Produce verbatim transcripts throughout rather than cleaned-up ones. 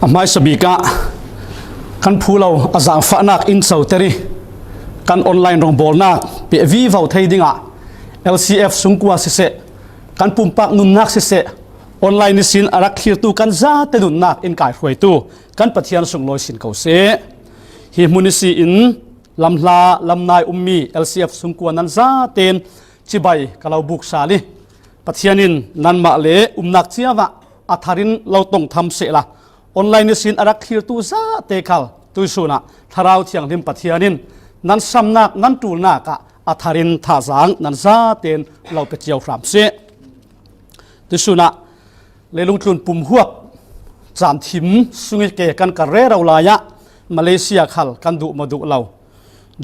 Hmaisabik ah kan phu lo a zangfahnak in coter i kan online rawngbawlnak peh vivo thei dingah L C F sungkua siseh, kan pumpak nunnak siseh, online ihsin a rak thlirtu kan zate nunnak in kaihruaitu kan Pathian sunglawi sin ko seh. Hi hmun ihsi in lamhla lamnai ummi L C F sungkua nan zaten cibai ka lo buk sal i, Pathian in nanmah le umnak ciamah a tharin lo tong tham sehla, online ihsin a rak thlirtu zate khal tuisun ah Thlarau Thianghlim Pathian in nan samnak nan ṭulnak ah a tharin thazaang nan zaten lo pe cio hram seh. Tuisun ah leilung tlun pumhuap caan thim sung i ke kan kal rero lai ah Malaysia khal kan duh maw duh lo,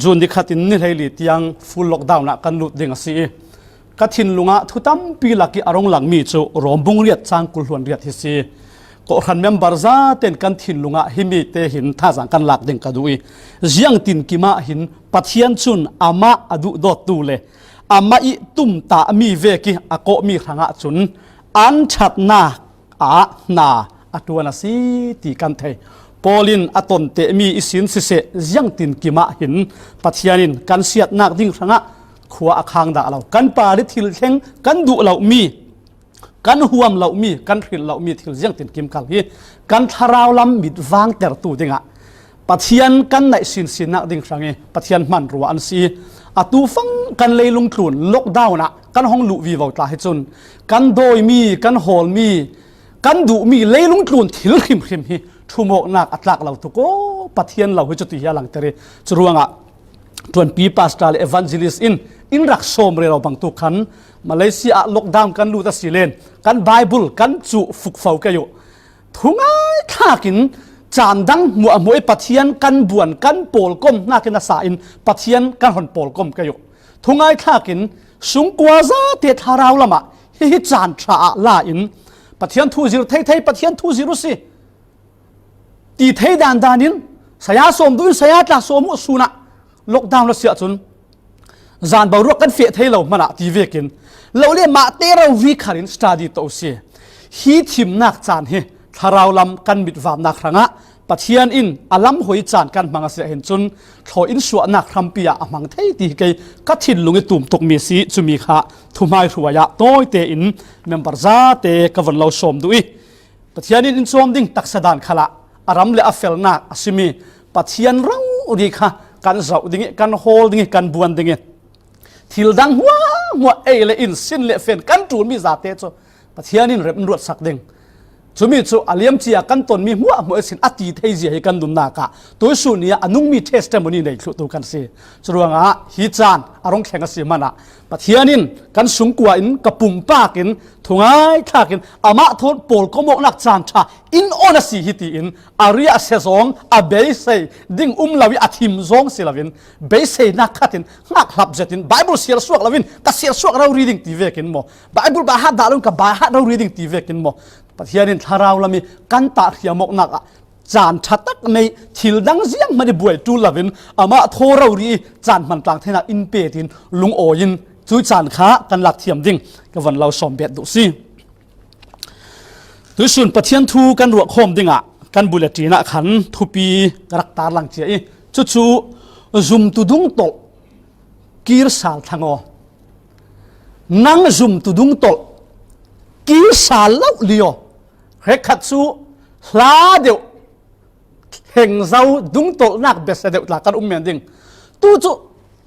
June ni khat in ni hleili tiang full lockdown ah kan lut ding a si i, ka thinlung ah thu tampi lak i a rung langmi cu Rom bung riat cang kul hluan riat hi si. Kawhhran member zaten kan thinlung ah himi te hin thazaang kan lak ding ka duh i, ziangtinkim ah hin Pathian cun amah a duhdawttu le amah i tumtahmi vek i a kawhmi hrangah cun an ṭhatnak ah hna a ṭuan a si ti kan thei. Paul in a tontehmi ihsin siseh, ziangtinkim ah hin Pathian in kan siatnak ding hrangah khua a khang dah lo. Kan par i thil thleng kan duh lomi, kan huam lomi, kan hrilh lomi thil ziangtinkim khal hi kan thlarau lam mit vangtertu dingah Pathian kan naih sinsinnak ding hrang i Pathian hmanrua an si i, atu fang kan leilung tlun lockdown ah kan hong luh vivo tla hi cun kan dawimi, kan hawlmi, kan duhmi leilung tlun thil hrimhrim hi ṭhumawknak a tlak lo tuk aw, Pathian lo hi cu ti hi a langter i, curuangah ṭuanpi pastor le evangelist in in rak sawm rero bangtuk khan Malaysia ah lockdown kan lut a si len kan Bible kan cuh fukfo kei uh. Thungai thlakin caan dang hmuahhmuah i Pathian kan buan, kan pawlkom hnakin a sa in Pathian kan hon pawlkom kei uh. Thungai thlakin sungkua zate thlarau lamah hi hi caan ṭha ah la in Pathian thu zir thei thei, Pathian thu zir u si ti thei dan dan in saya sawm duh in saya tla sawm uh, sun ah lockdown lo si ahcun zan boruak kan feh thei lo hmanh ah ti vekin lo le mahte rori khal in study to si. Hi thimnak caan hi thlarau lam kan mitvamnak hrangah Pathian in a lam hoi caan kan hmang a si ahhin cun thlawi in suahnak hrampi ah a hmang thei ti hi kei ka thinlung i tum tukmi si. Cumi kha thuhmai hruai ah tawite in member zate ka von lo sawm duh i, Pathian in in cawm ding taksa dan khalah a ram le a felnak a simi Pathian rori kha kan zoh ding i, kan hawl ding i, kan buan ding i, thil dang hmuahhmuah ei le in sin le fen kan ṭulmi zate cu Pathian in remh in ruatsak ding. Cumi cu a liamcia kan tonmi hmuahhmuah ihsin a ti theizia hi kan nunnak ah tuisun ni ah a nungmi testimony nei thluhtu kan si. Curuangah hi caan a rung thleng a si hmanh ah Pathian in kan sungkua in ka pumpak in thungai thlak in amah thawn pawlkomawknak caan ṭha in on a si hi tiin a riahsia zong a beisei ding um lo i a thim zong si loin beiseinak khat in hngakhlap zet in Bible sialsuak loin ka sialsuak rori ding ti vekin maw, Bible baihat dah loin ka baihat rori ding ti vekin maw, Pathian in thlarau lam i kan tahhriamawknak ah caan ṭha tak nei, thil dang ziang hmanh i buai ṭul loin amah thaw rori i caan hman tlang theinak in pet in lungawi in cui caan kha kan lak thiam ding ka van lo sawm bet duh si. Tuisun Pathian thu kan ruah khawm dingah kan bulletin ah khan thupi ka rak tarlang cia i, cucu zumtu dungtolh kir sal thlang aw. Nang zumtu dungtolh kir sal lo li aw. Hrekkhat cu hla deuh, hengzo dungtolhnak biasia deuh tla kan um men ding. Tu cu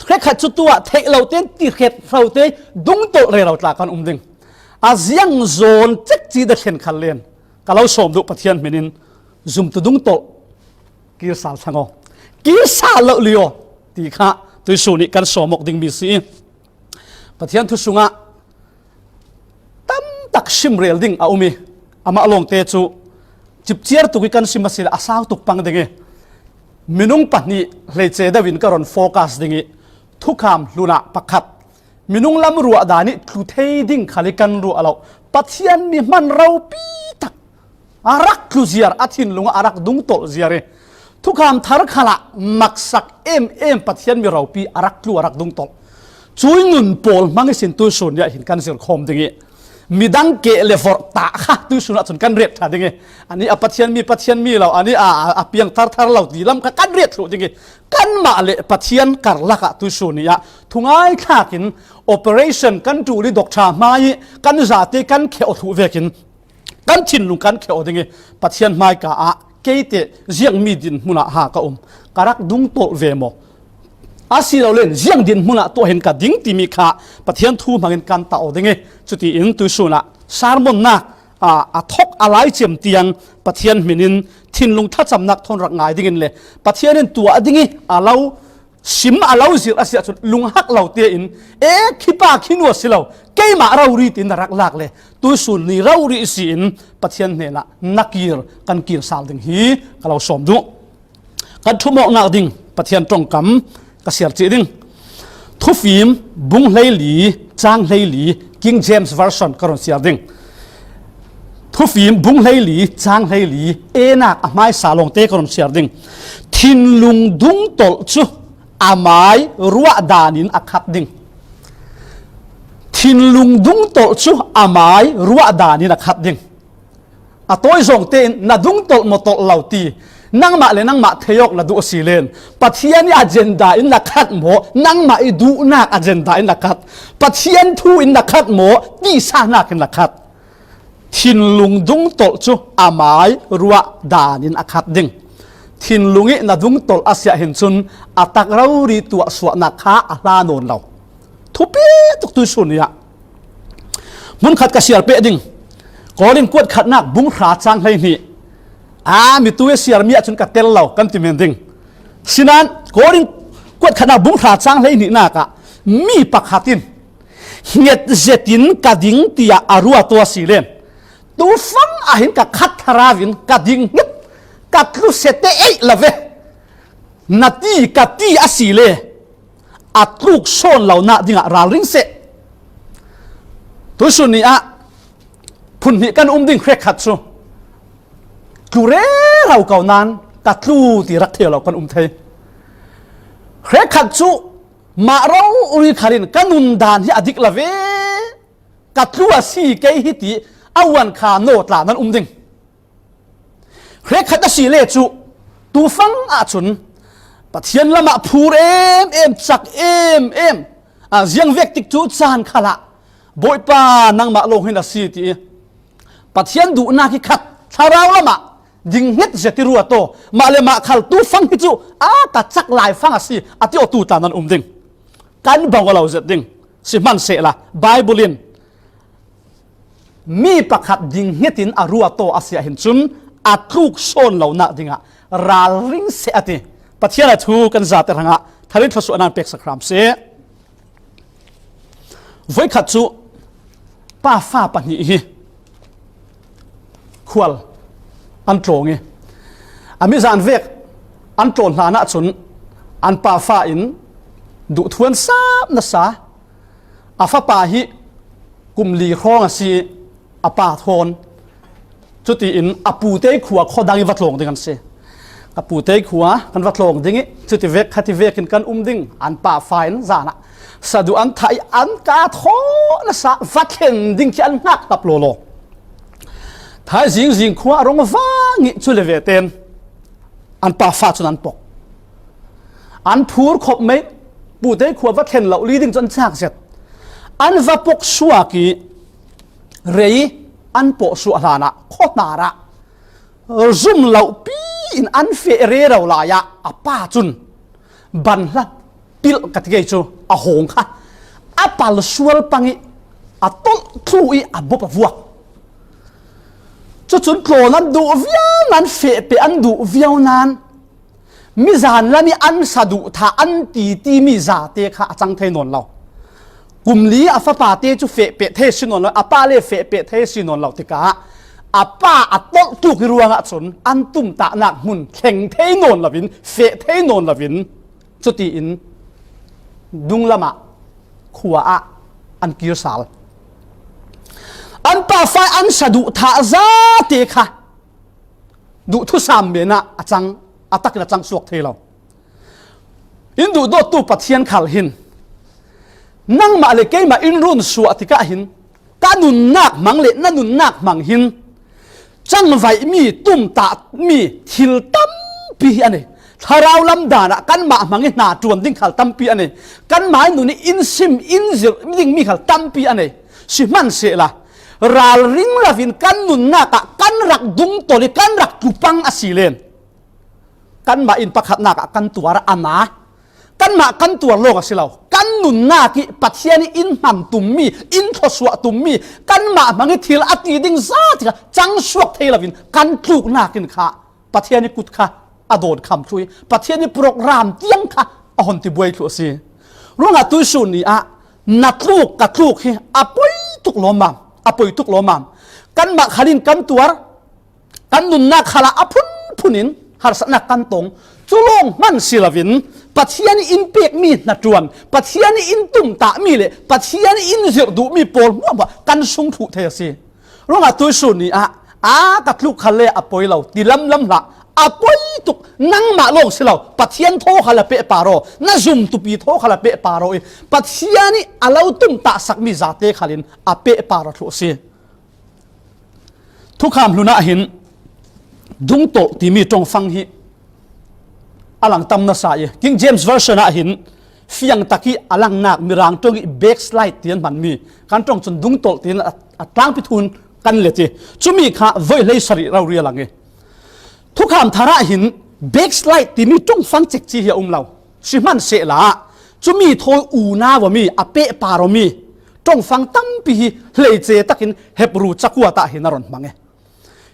hrekkhat cu tu ah theih lo tein ti hret hro te dungtolh rero tla kan um ding. A ziang zawn cekci da thlen khal len ka lo sawm duh Pathian hmin in zumtu dungtolh kir sal thlang aw. Kir sal lo li aw ti kha tuisun nih kan sawm awk dingmi si i, Pathian thu sungah tam tak sim rel ding a um i, amah lawngte cu cipciar tuk i kan sim a si le a sau tuk pang ding i, minung pahnih hleice deuh in ka ron focus ding i, thukham hlun ah pakhat, minung lam ruah dan i tlu thei ding khal i kan ruah lo. Pathian mi hman ropi tak a rak tlu ziar, a thinlung ah a rak dungtolh ziar i, thukham thar khal ah maksak em em Pathian mi ropi a rak tlu, a rak dungtolh. Cui nun pawl hmang ihsin tuisun ni ah hin kan zir khawm ding i, Midang keh le vorh tah kha tuisun ah cun kan ret ṭha ding i, anih a Pathian mi, Pathian mi lo, anih a, a, a piang thar thar lo ti lam kha kan ret thluh ding i, kanmah le Pathian karlak ah tuisun ni ah thungai thlak in operation kan ṭul i doctor hmai i kan zate kan kheh aw thluh vekin kan thinlung kan kheh aw ding i, Pathian hmaika ah keite ziang mi dinhmun ah ha ka um, ka rak dungtolh ve maw? Asilole ziang dinhmun ah tuah hin ka ding timi kha Pathian thu hmangin kan tah aw ding i, cutiin tuisun ah sermon nak, a, a thok a lai cem tiang Pathian hmin in thinlung thlacamnak thawn rak ngai dingin le Pathian in tuah ding i a lo sim a lo zir a si ahcun lunghak lo tein, e, khi pa khi nu a si lo, keimah rori tiin na rak lak le tuisun ni rori si in Pathian hnenah na kir kan kir sal ding hi ka lo sawm duh. Kan ṭhumawknak ding Pathian ṭongkam ka siar cih ding. Thufim bung hleili cang hleili, King James Version ka run siar ding. Thufim bung hleili cang hleili, enak a hmaisa lawngte ka run siar ding. Thinlung dungtolh cu a mai ruah dan in a khat ding. Thinlung dungtolh cu a mai ruah dan in a khat ding. A tawi zawng tein na dungtolh maw tolh lo ti, nangmah le nangmah thei awk na duh a si len, Pathian i agenda in na khat maw, nangmah i duhnak agenda in na khat, Pathian thu in na khat maw, tihsaknak in na khat. Thinlung dungtolh cu a mai ruah dan in a khat ding. Thinlung i na dungtolh a si ah hin cun a tak rori tuahsuahnak kha a hla nawn lo. Thupi tuk tuisun ni ah hmunkhat ka siar peh ding. Korin kuat khatnak bung hra cang hleihnih. A, mi tu i siar mi ahcun ka tel lo kan ti men ding. Sinan Korin kuat khatnak bung hra cang hleihnih nak ah mi pakhat in hnget zetin ka ding tiah a ruat aw a si len, tufang ah hin ka khat thlarau in ka ding hnget, ka tlu sete ei lo ve, na ti ka ti a si le a tluk sawn lonak dingah ralring seh. Tuisun ni ah phun hnih kan um ding, hrekkhat cu tlu rero ko nain ka tlu ti rak thei lo kan um thei. Hrekkhat cu mah rori khal in ka nun dan hi a dik lo ve, ka tlu a si kei hi ti a uan kha naw tla nan um ding. Hrekkhat a si le cu tufang ahcun Pathian lamah phur em em, cak em em, a ziang vek tik cu caan khalah Bawipa nangmah lawng hin a si ti i Pathian duhnak hi khat thlarau lamah ding hnget zet i ruat aw, mah le mah khal tufang hi cu a ka cak lai fang a si a ti aw tu tla nan um ding. Kan bang aw lo zet ding. Sihmanhsehlaw Baibal in mi pakhat ding hngetin a ruat aw a si ahhin cun a tluk sawn lonak dingah ralring seh a ti. Pathian a thu kan zate hrangah thar in thluasuah nan peksak hram seh. Voikhat cu pa fa pahnih hi khual an tlawng i, a mizan vek an tlawn hlan ahcun an pa fa in duhthuan sap nasa. A fapa hi kum li hrawng a si, a pa thawn. Cutiin a pute khua khuadang i va tlawng ding an si. Ka pute khua kan va tlawng ding i, cuti vek khati vekin kan um ding. An pa fa in zan ah saduh an thah i an ka thaw nasa va thlen ding khi an hngak hlap lawlaw. Thaizing zing khua a rung vang i, cu le ve ten an pa fa cun an pok. An phur khop mai, pute khua va thlen lo li ding cu an cak zet. An va pok suak i, rei an pawh suah hlan ah khuahnar ah zum loh pi in an feh rero lai ah a pa cun ban hlat pilh ka ti kei cu a hawng kha a pal sual pang i a tolh thluh i a bop a vuak. Cucun tlawn an duh viau nan, fehpeh an duh viau nan, mizan lam i an saduh thah an ti timi zate kha a cang thei nawn lo. Kum li a fapate cu fehpeh thei a si nawn lo, a pa le fehpeh thei a si nawn lo tikah a pa a tolh tluk i ruangah cun an tumtahnak hmun thleng thei nawn loin, feh thei nawn loin, cutiin dunglam ah khua ah an kir sal. An pa fa i an saduh thah zate kha duhthusam men ah a cang, a takin a cang suak thei lo. In duhdawttu Pathian khal hin nangmah le keimah in run suah tikah hin ka nunnak hmang le na nunnak hmang hin cangvaihmi, tumtahmi thil tampi hi a nei. Thlarau lam danah kanmah hmang hi hna ṭuan ding khal tampi a nei. Kanmah hi nun hi in sim, in zirh dingmi khal tampi a nei. Sihmanhsehla, ralring loin kan nunnak ah kan rak dungtolh i kan rak tlupang a si len, kanmah in pakhatnak ah kan tuar a na. Kanmah kan tuar lawng a si lo. Kan nunnak i Pathian i in hman tummi, in thluasuah tummi, kanmah hmang i thil a ti ding zat kha cangsuak thei loin kan tluknak in kha Pathian i kut kha a dawn kham thlu i Pathian i program tiang kha a hon ti buai thlu a si. Ruangah tuisun ni ah na tluk ka tluk hi a poi tuk lawmmam, a poi tuk lawmmam. Kanmah khalin kan tuar, kan nunnak khalah a phunphun in harsatnak kan tong. Cu lawng hman si loin Pathian i in pekmi hnaṭuan, Pathian i in tumtahmi le Pathian i in zirh duhmi pawl hmuahhmuah kan sung thluh thei a si. Ruangah tuisun ni ah, a ka tluk khal le a poi lo ti lamlam hlah. A poi tuk, nangmah lawng si lo, Pathian thaw khal a pehpar aw, na zumtupi thaw khal a pehpar aw i Pathian i a lo tumtahsakmi zate khalin a pehpar a thluh a si. Thukham hlun ah hin dungtolh timi ṭongfang hi a lang tam nasa i King James Version ah hin fiang tak i a langnak Mirang ṭong i backslide ti an hmanmi kan ṭong cun dungtolh tiin a, a tlangpi thun kan let i cumi kha voi hlei sarih rori a lang i Thukham Thar ah hin backslide timi ṭongfang cekci hi a um lo. Sihmanhsehla, cumi thawi unau awmi, a pehpar awmi ṭongfang tampi hi hleice takin Hebru cakuat ah hin a ron hmang i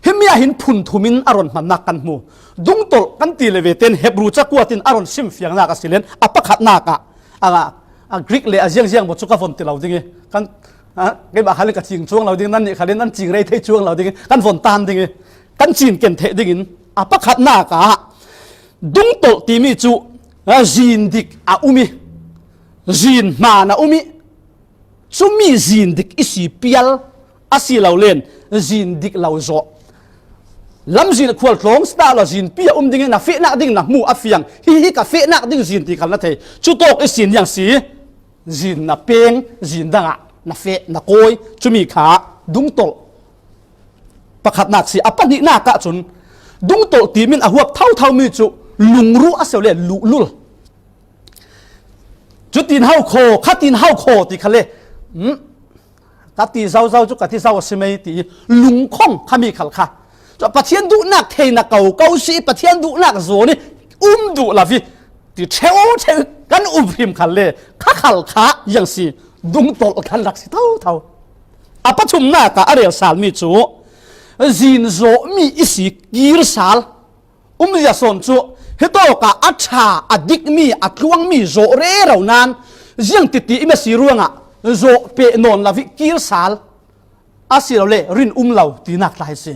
himi ah hin phunthum in a ron hmannak kan hmu. Dungtolh kan ti le ve ten Hebru cakuat in a ron simfiangnak a si len a pakhatnak ah, a, a Greek le a ziangziang maw cu ka von ti lo ding i kan, a, keimah khalin ka cing cuang lo ding, nan nih khalin nan cing rei thei cuang lo ding i kan von tan ding i kan cinken theih dingin a pakhatnak ah dungtolh timi cu, a, zin dik a um i zin hmaan a um i cumi zin dik i si pial a si lo len zin dik lo zawh. Lamzin khual tlawng si dah lo zin pi a um ding i na fehnak ding na hmu a fiang. Hihi ka fehnak ding zin ti khal na thei. Cu tawk i sin yang si. Zin na peng, zin dangah na feh, na kawi. Cumi kha dungtolh pakhatnak si. A pahnihnak ah cun dungtolh timin a huap thotho mi cu lungruh a si le luhlul. Cutin hau kho, khatin hau kho ti khal le, hmm, ka ti zozo cu ka ti zo a si mei ti lungkhong khami khal kha. Cu Pathian duhnak thei na ko ko si, Pathian duhnak zawn i um duh lo i ti ṭheu ṭheu kan um hrim khal le kha khal kha yang si dungtolh kan rak si thotho. A pathumnak ah a rel sal mi cu zin zawh mi i si kir sal. Umzia sawn cu hitawk ah a ṭha, a dikmi, a tluangmi zawh rero nan ziang titi in a si ruangah zawh peh nawn lo i kir sal a si lo le rin um lo tinak tla hi si.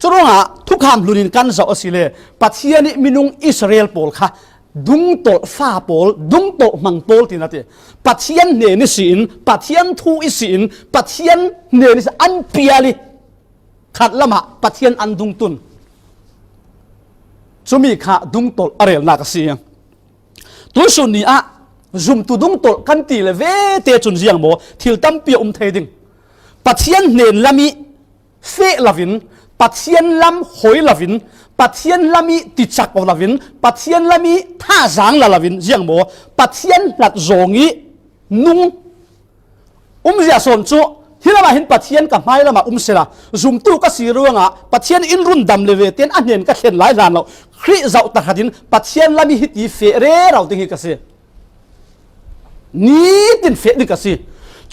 Curuangah thukham hlun in kan zoh a si le Pathian i minung Israel pawl kha dungtolh fa pawl, dungtolh hmang pawl tina ti. Pathian hnen i si in, Pathian thu i si in, Pathian hnen i si an pial i khat lamah Pathian an dungtun. Cumi kha dungtolh a relnak a si. Tuisun ni ah zumtu dungtolh kan ti le vete cun ziang maw thil tampi a um thei ding. Pathian hnen lam i feh lovin, Pathian lam hoi lovin, Pathian lam i ticak lovin, Pathian lam i thazaang la lovin ziang maw Pathian hlat zawng i nung. Umzia sawn cu hi lamah hin Pathian ka hmai lamah um sila zumtu ka si ruangah Pathian in rundam le ve ten a hnen ka thlen lai hlan lo. Khrih zoh tahratin Pathian lam i hiti feh rero ding hi ka si. Nitin feh ding ka si.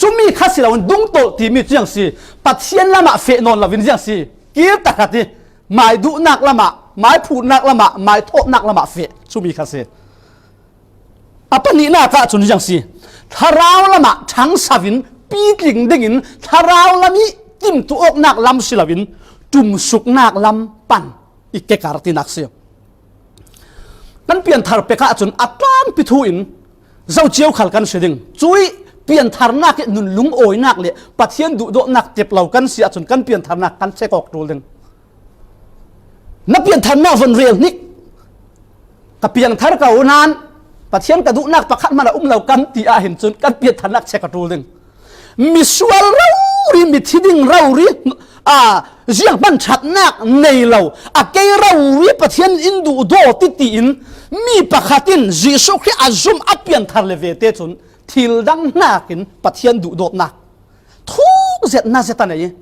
Cumi kha si loin dungtolh timi cu ziang si. Pathian lamah feh nawn lovin ziang si. Kir tahrat i mai duhnak lamah, mai phutnak lamah, mai thawhnak lamah feh. Cumi kha si. A pahnihnak ah cun ziang si. Thlarau lamah ṭhangso in pitling dingin thlarau lam i timtuh awknak lam si loin ṭumsuknak lam pan i kekar tinak si. Kan pianthar pek ah cun a tlangpi thu in zo cio khal kan si ding. Cui piantharnak i nun lungawinak le Pathian duhdawtnak tep lo kan si ahcun kan piantharnak kan check awk ṭul ding. Na piantharnak von rel hnik. Ka piangthar ko nan Pathian ka duhnak pakhat hmanh a um lo kan ti ahhin cun kan piantharnak check a ṭul ding. misual rori, mithi ding rori, a, zianghman ṭhatnak nei lo, a kei rori Pathian in duhdaw ti tiin mi pakhat in Jesuh Khrih a zum a pianthar le vete cun thil dang hnakin Pathian duhdawtnak thuk zet na zet a nei.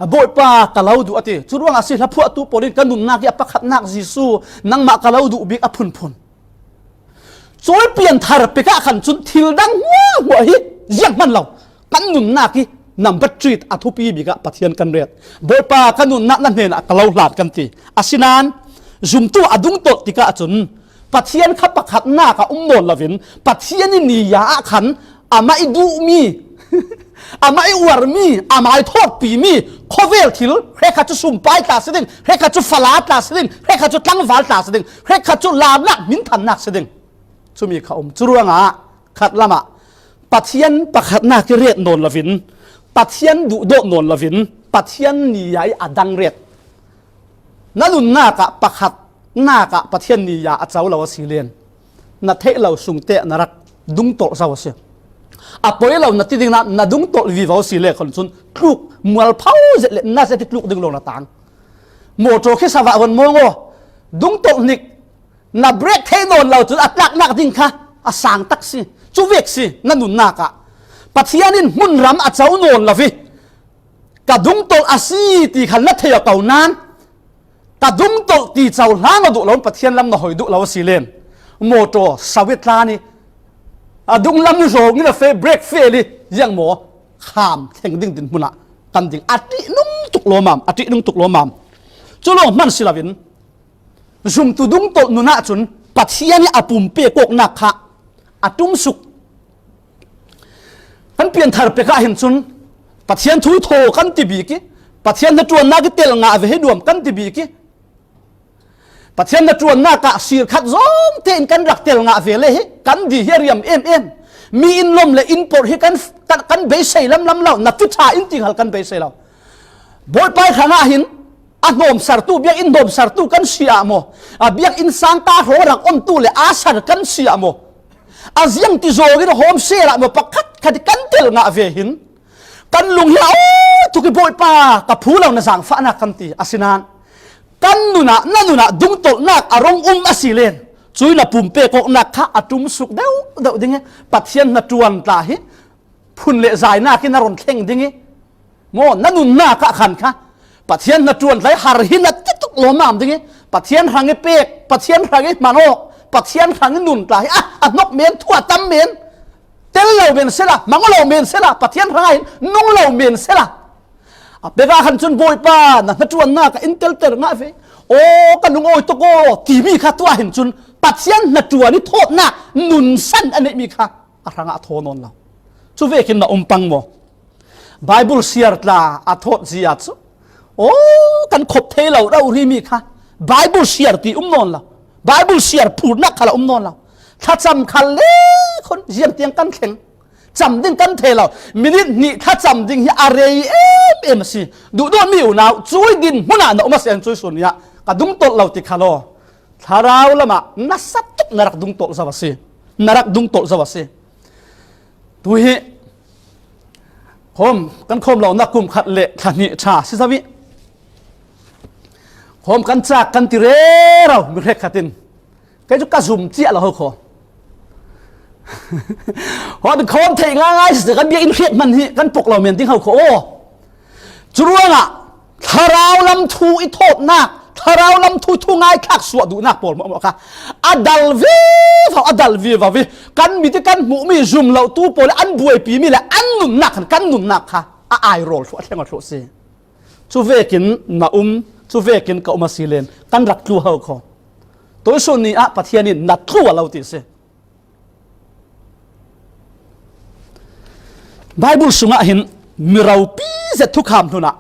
A Bawipa ka lo duh a ti. Cu ruangah a si, hlaphuahtu pawl in ka nunnak i a pakhatnak Jesuh, nangmah ka lo duh bik a phunphun. Cui pianthar pek ah khan cun thil dang hmuahhmuah hi zianghman lo. Kan nunnak hi number three a thupi bik ah Pathian kan ret. Bawipa, ka nunnak na hnenah ka lo hlan kan ti. Asinain zumtu a dungtolh tikah cun Pathian kha pakhatnak a um nawn loin Pathian i ni ya ah khan amah i duhmi, amah i uarmi, amah i thawtpimi khawvel thil, hrekhat cu sumpai tla si ding, hrekhat cu fala tla si ding, hrekhat cu tlangval tla si ding, hrekhat cu laamnak hminthannak si ding, cumi kha um. Cu ruangah khat lamah Pathian pakhatnak i ret nawn loin, Pathian duhdawt nawn loin, Pathian ni ya i a dang ret. Na nunnak ah pakhatnak ah Pathian ni ya a co lo a si len, na theih lo sungte na rak dungtolh zo a si. A poi lo na ti ding na, na dungtolh vivo a si le khon cun tluk mualpho zet le na zet i tluk ding lawng na tang. Motor khi savah von mawng aw, dungtolh hnik, na brake thei nawn lo cun a tlaknak ding kha a sang tak si. Cu vek si na nunnak ah. Pathian in hmunram a co nawn lo i ka dungtolh a si ti khan na thei a ko nain, ka dungtolh ti cohlang a duh lo, Pathian lam na hoi duh lo a si len, motor sau i tlan i a dunglam zawng in a fe, brake fail i ziang maw, kham thleng ding dinhmun ah kan ding. A ṭihnung tuk lawmam, a ṭihnung tuk lawmam. Cu lawng hman si loin zumtu dungtolh nun ah cun Pathian i a pumpek awknak kha a ṭumsuk. Kan pianthar pek ah hin cun Pathian thu i thaw kan ti bik i, Pathian hnaṭuannak i tel ngah ve hi nuam kan ti bik i, Pathian hnaṭuannak ah sir khat zawng tein kan rak tel ngah ve le hi kan di hi a riam em em. Mi in lawm le in porh hi kan, kan, kan beisei lamlam lo, na tu ṭha in ti hal kan beisei lo. Bawipa hrangah hin a hnawmsartu, biakinn hnawmsartu kan si ah maw? A biakinn sangka hrawng rak ontu le a sar kan si ah maw? A ziang ti zawng in home cell ah maw, pakhat khat i kan tel ngah ve hin kan lung hi a aw tuk i, Bawipa, ka phu lo na zaangfahnak kan ti. Asinain kan nun ah, na nun ah dungtolhnak a rung um a si len, cui na pumpek awknak kha a ṭumsuk deuh deuh ding i, Pathian hnaṭuan tla hi phun le zainak in a run thleng ding i, maw, na nunnak ah khan kha Pathian hnaṭuan tla i har hi na ti tuk lawmam ding i, Pathian hrang i pek, Pathian hrang i hman awk, Pathian hrang i nun tla hi a, a hnawk men, thu a tam men, tel lo men sela, hmang lo men sela, Pathian hrang ah hin nung lo men sela. A pek ah khan cun, Bawipa, na hnaṭuannak ah in telter ngah ve. Aw, ka lung awi tuk aw, timi kha tuah hin cun Pathian hnaṭuan i thawtnak nunsan a neihmi kha a hrangah a thaw nawn lo. Cu vekin na um pang maw? Bible siar tla a thawt zia cu, aw, kan khop thei lo rori mi kha Bible siar ti um nawn lo. Bible siar phurnak khal a um nawn lo. Thlacam khal le khun ziang tiang kan thleng. Cam ding kan thei lo. Minit hnih thlacam ding hi a rei em em a si. Duhdawtmi unau, cui dinhmun ah na um a si an cui sun ni ah ka dungtolh lo ti khal aw. Thlarau lamah nasa tuk na rak dungtolh zo a si. Na rak dungtolh zo a si. Tu hi khawm, kan khawm lonak kum khat le thla hnih ṭha si zo i, khawm kan cak kan ti rero, mi hrekkhat in. Kei cu ka zum ciah lo ho kho. Hawt khawm theih ngaingai si, kan biakinn hriat hman hi kan pok lo men ding ho kho aw. Cu ruangah thlarau lam thu i thawtnak, thlarau lam thu, thu ngaithlak suah duhnak pawl hmuahhmuah kha a dal vivo, a dal vivo i, kan mit i kan hmuhmi zum lo tu pawl i an buaipimi le an nunnak khan kan nunnak kha a ai rawl thluah, a thleng aw thluah si. Cu vekin na um, cu vekin ka um a si len kan rak tlu ho kho. Tuisun ni ah Pathian in na tlu a lo ti si. Bible sungah hin mi ropi zet thukham hlun ah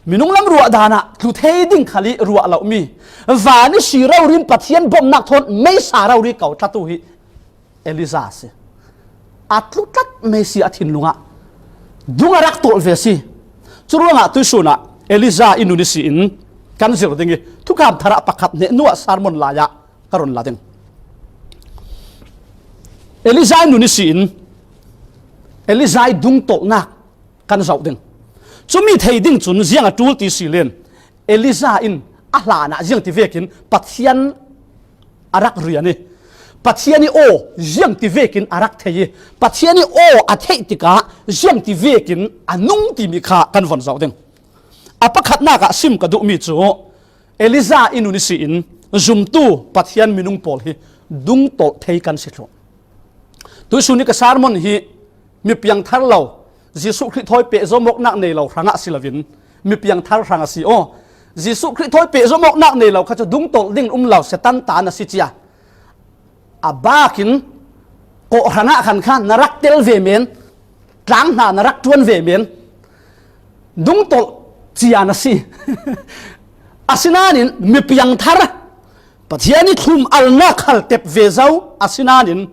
minung lam ruah dan ah tlu thei ding khal i ruah lomi, van i si rori in Pathian bawmhnak thawn meisa rori ko thlatu hi Elijah a si. A tlu tlat meisi a thinlung ah dung a rak tawlh ve si. Cu ruangah tuisun ah Elijah i nun i si in kan zir ding i, Thukham Thar ah pakhat hnenuah sermon lai ah ka run la ding. Elijah i nun i si in Elijah i dungtolhnak kan zoh ding. Cumi thei ding cun ziang a ṭul ti si len, Elijah in a hlanah ziang ti vekin Pathian a rak rian i, Pathian i aw ziang ti vekin a rak thei i, Pathian i aw a theih tikah ziang ti vekin a nung timi kha kan von zoh ding. A pakhatnak ah sim ka duhmi cu Elijah i nun ihsin zumtu Pathian minung pawl hi dungtolh thei kan si thluh. Tuihsun ni ka sermon hi mi piangthar lo, Jesuh Khrih thawi pehzom awknak nei lo hrangah si loin mi piangthar hrang a si aw. Jesuh Khrih thawi pehzom awknak nei lo kha cu dungtolh ding um lo, Satan ta na si cia. A bakin kawhhran ah khan kha na rak tel ve men, tlang hna na rak ṭuan ve men, dungtolh cia na si. Asinain mi piangthar, Pathian i thlum alnak khal tep ve zo, asinain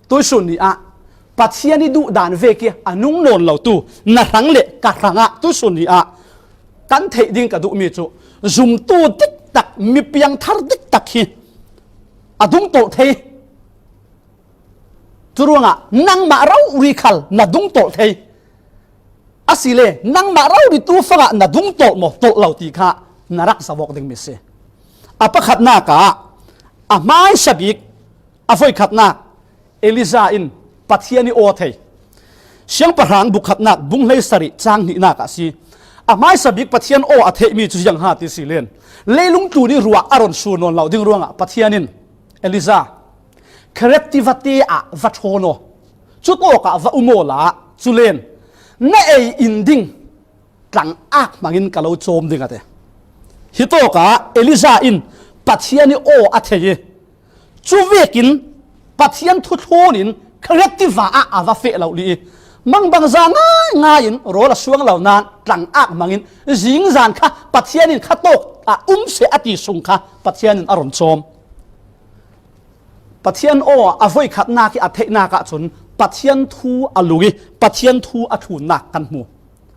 tuihsun ni ah Pathian i duhdan vek i a nung nawn lotu na hrang le ka hrangah tuihsun ni ah kan theih ding ka duhmi cu zumtu diktak, mi piangthar diktak hi a dungtolh thei. Curuangah nangmah rori khal na dungtolh thei. Asile nangmah rori tu fangah na dungtolh maw, tolh lo ti kha na rak zoh awk dingmi si. A pakhatnak ah a hmaisa bik, a voikhatnak, Elijah in Pathian i aw thei. Siangpahrang bukhatnak bung hleisarih cang hnihnak ah si. A hmaisa bik Pathian aw a theihmi cu ziang ha ti si len, leilung tlun i ruah a ron sur nawn lo ding ruangah Pathian in Elijah, Khereti vate ah va ṭhawn aw. Cutawkah va um awla, culen na ei in ding tlang ak hmangin ka lo cawm ding a ti. Hitawkah Elijah in Pathian i aw a thei i, cuvekin Pathian thuthlun in Khereti va ah a va feh lo li i, mangbangza ngaingai in rawl a suang lo nain tlang ak hmangin zingzan kha Pathian in khatawk ah um seh a ti sung kha Pathian in a ron cawm. Pathian aw a voikhatnak i a theihnak ah cun Pathian thu a lung i Pathian thu a thlunnak kan hmu.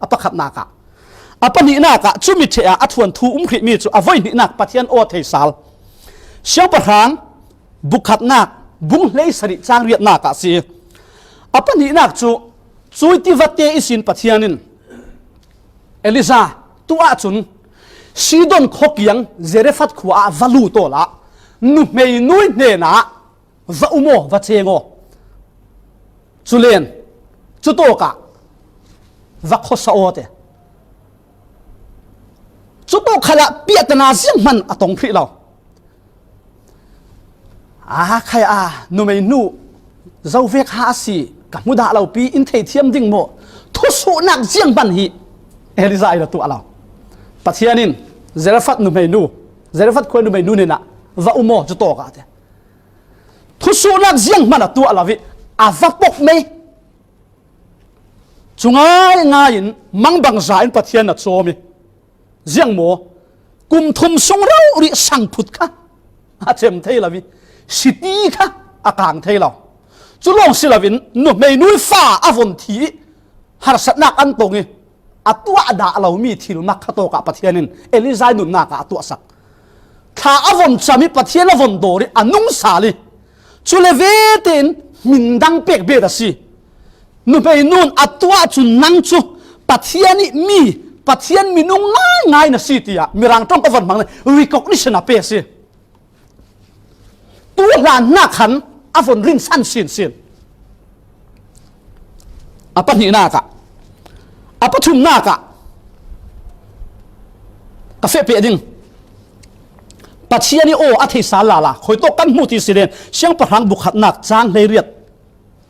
A pakhatnak ah, a pahnihnak ah cumi ṭheh ah a thuanthu um hrihmi cu a voihnihnak Pathian aw thei sal. Siangpahrang bukhatnak bung hleisarih cang riatnak ah si. A pahnihnak cu cuiti vate ihsin Pathian in Elijah, tu ahcun Sidon khuakiang Zarephath khua ah va lut awla nuhmei nu hnenah va um aw, va ceng aw. Culen cutawkah va khuasa aw te. Cutawk khalah piahtana zianghman a tong hrih lo. Aa khai a, numeinu zo vek ha a si, ka hmu dah lo pi in theithiam ding maw? Thusuhnak zianghman hi Elijah in a tuah lo. Pathian in Zarephath numeinu, Zarephath khua numeinu hnenah va um aw, cutawkah te. Thusuhnak zianghman a tuah lo i a va pok mei. Cu ngaingai in mangbangza in Pathian a cawm i, ziang maw, kum thum sung rori sangphut kha a cem thei lo i, siti kha a kang thei lo. Cu lawng si loin nuhmei nu i fa a von thi i harsatnak an tong i, a tuah dah lomi thil mak kha tawkah Pathian in Elijah nunnak ah a tuahsak. Thla a von cam i Pathian a von dawr i a nung sal i, cule vete in hmin dang pek bet a si. Nuhmei nun a tuah cun nang cu Pathian i mi, Pathian minung ngaingai na si, tiah Mirang ṭong ka von hmang le recognition a pe a si. Tu hlannak khan a von rinsan sinsin. A pahnihnak ah, a pathumnak ah ka fehpeh ding. Pathian i aw a theisa lala khuitawk kan hmuh ti si len, Siangpahrang bukhatnak cang hleiriat,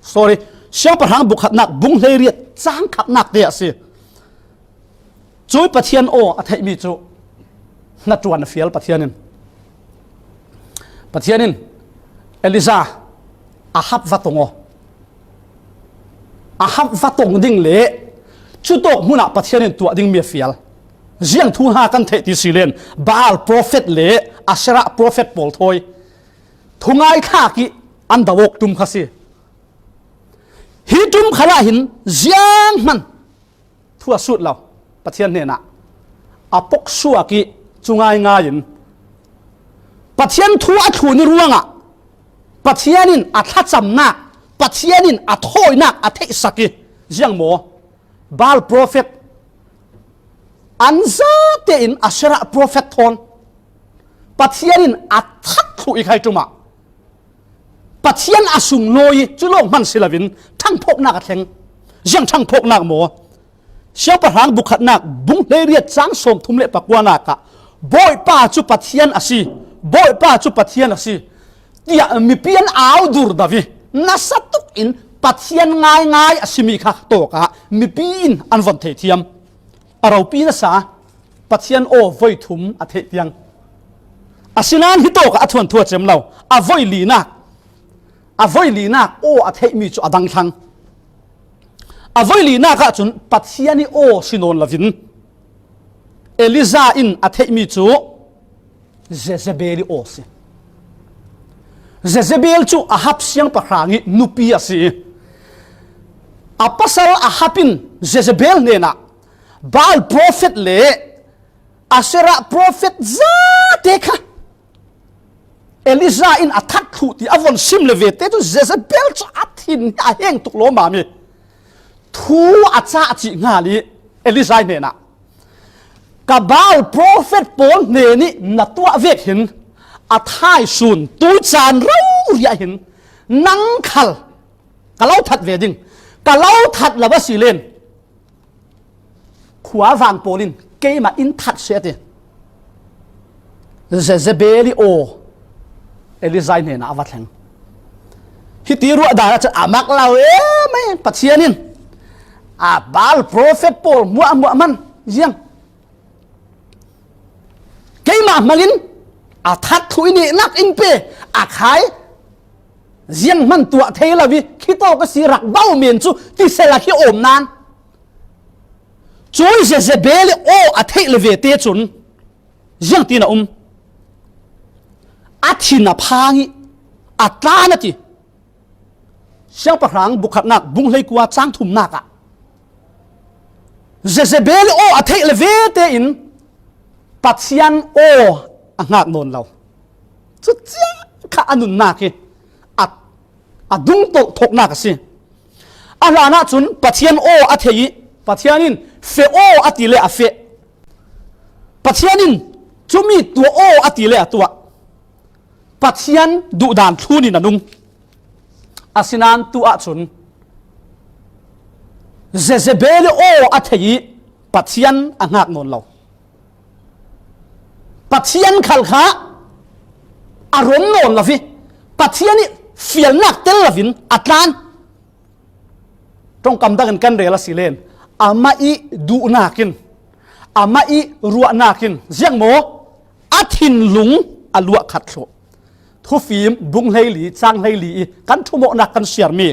sorry, Siangpahrang bukhatnak bung hleiriat cang khatnak te a si. Cui Pathian aw a theihmi cu hnaṭuan a fial Pathian in. Pathian in Elijah, Ahab va tong aw. Ahab va tong ding le cutawk hmunah Pathian in tuah dingmi a fial. Ziang thu hna kan theih ti si len, Baal prophet le Asherah prophet pawl thawi thungai thlak i an do awk ṭum kha si. Hi ṭum khalah hin zianghman thu a sut lo. Pathian hnenah a poksuak i, cu ngaingai in Pathian thu a thlun i ruangah Pathian in a thlacamnak, Pathian in a thawinak a theihsak i, Ziang maw? Baal prophet an zate in Asherah prophet thawn Pathian in a that thluh i khai ṭumah Pathian a sunglawi i cu lawng hman si loin ṭhangphawknak a thleng. Ziang ṭhangphawknak maw? Siangpahrang bu khatnak bung hleiriat cang sawmthum le pakuanak ah Bawipa cu Pathian a si, Bawipa cu Pathian a si, tiah mipi an au dur do i nasa tukin Pathian ngaingai a simi kha tawkah mipi in an von thei thiam. A ropi nasa Pathian aw voi thum a theih tiang. Asinain hi tawkah a thuanthu a cem lo. A voi linak, a voi linak aw a theihmi cu a dang thlang. A voi linak ahcun Pathian i aw si nawn loin Elijah in a theihmi cu Jezebel i aw si. Jezebel cu Ahab siangpahrang i nupi a si. A pasal Ahab in Jezebel hnenah Baal prophet le Asherah prophet zate kha Elijah in a that thluh ti a von sim le ve te cu Jezebel cu a thin hi a heng tuk lawmmam i thu a cah cih hngal i Elijah hnenah, "Ka Baal prophet pawl hnen i na tuah vek hin a thaisun tuicaan rori ah hin nang khal ka lo that ve ding, ka lo that lo a si len khuavang pawl in keimah in that seh," a ti. Jezebel i aw Elijah hnenah a va thleng. Hiti ruah dan ah cun a mak lo em, eh, Pathian in a Baal prophet pawl hmuahhmuah man ziang keimah hmangin a that thluh i nehnak in pe a khai ziang hman tuah thei lo i khi tawk a si rak bau men cu tisel a khi awm nan. Cun Jezebel i aw a theih le ve te cun ziangtin a um. A thin a phang i a tlan a ti. Siangpahrang bu khatnak bung hleikua cang thumnak ah Jezebel i aw a theih le ve tein Pathian aw a hngak nawn lo. Cucia kha a nunnak hi a, a dungtolh thawknak a si. A hlanah cun Pathian aw a theih i Pathian in feh aw a ti le a feh. Pathian in cumi tuah aw a ti le a tuah. Pathian duhdan thlun in a nung. Asinain tu ahcun Jezebel i aw a theih i Pathian a hngak nawn lo. Pathian khal kha a rom nawn lo i Pathian i fialnak tel loin a tlan. Ṭongkam dangin kan rel a si len amah i duhnak in, amah i ruahnak in ziang maw a thinlung a luah khat thluh. Thufim bung hleili cang hleili i kan ṭhumawhnak kan siarmi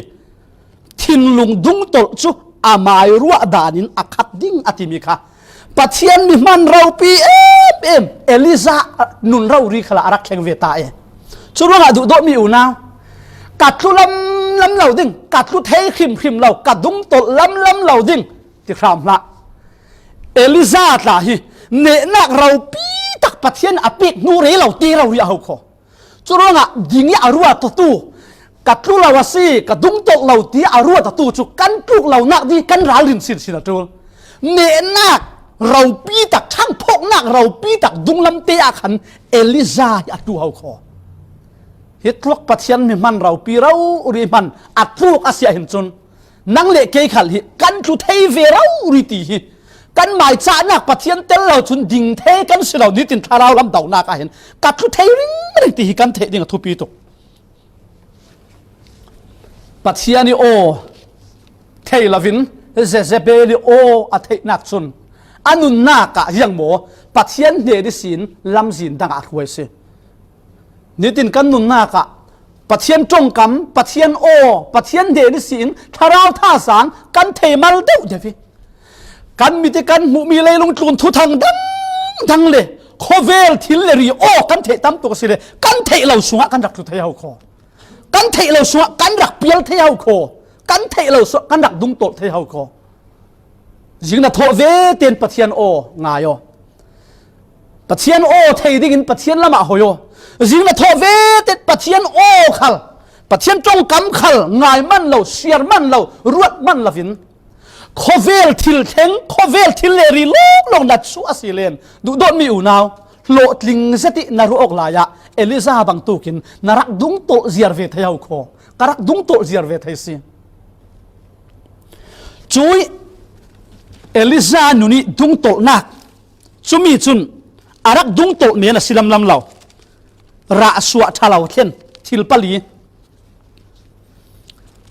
thinlung dungtolh cu amai ruah danin a khat ding a timi kha Pathian mi hman ropi em em Elijah nun rori khalah a rak thleng ve ta e. Cu ruangah duhdawtmi unau, ka tlu lamlam lo ding, ka tlu thei hrimhrim lo, ka dungtolh lamlam lo ding ti hram hlah. Elijah tla hi nehnak ropi tak Pathian a pek hnu rei lo te rori a ho kho. Cu ruangah ding i a ruat tu, ka tlu lo a si, ka dungtolh lo ti a ruat tu cu kan tluk lonak ding kan ralrin sinsin a ṭul. Nehnak ropi tak, ṭhangphawknak ropi tak dunglam te ah khan Elijah hi a ṭu ho kho. Hi tluk Pathian mi hman ropi rori hman a tluk a si ah hin cun nang le kei khal hi kan tlu thei ve rori ti hi kan maicahnak Pathian tel lo cun ding thei kan si lo nitin thlarau lam dohnak ah hin ka tlu thei ringring ti hi kan theih ding a thupi tuk. Pathian i aw thei loin Jezebel i aw a theihnak cun a nunnak ah ziang maw Pathian hnen ihsin lamzin dang ah a hruai si. Nitin kan nunnak ah Pathian ṭongkam, Pathian aw, Pathian hnen ihsin thlarau thazaang kan thei mal deuh deuh i kan mit i kan hmuhmi leilung tlun thuthang dangdang le khawvel thil le ri aw kan theih tam tuk a si le kan theih lo sungah kan rak tlu thei ho kho. Kan theih lo sungah kan rak pial thei ho kho. Kan theih lo sungah kan rak dungtolh thei ho kho. Zing na thawh ve tein Pathian aw ngai aw. Pathian aw thei dingin Pathian lamah hoi aw. Zing na thawh ve tein Pathian aw khal, Pathian ṭongkam khal ngai man lo, siar man lo, ruat man loin Khawvel thil thleng, khawvel thil le ri lawklawk na chu a si len. Duhdawtmi unau, hlawhtling zet ih na ruah awk lai-ah Elijah bangtukin na rak dungtolh ziar ve thei ho khaw. Ka rak dungtolh ziar ve thei si. Cuih Elijah nun ih dungtolhnak, cumi cun a rak dungtolh men a si lamlam lo. Rah suah ṭha lo thlen, thil pali.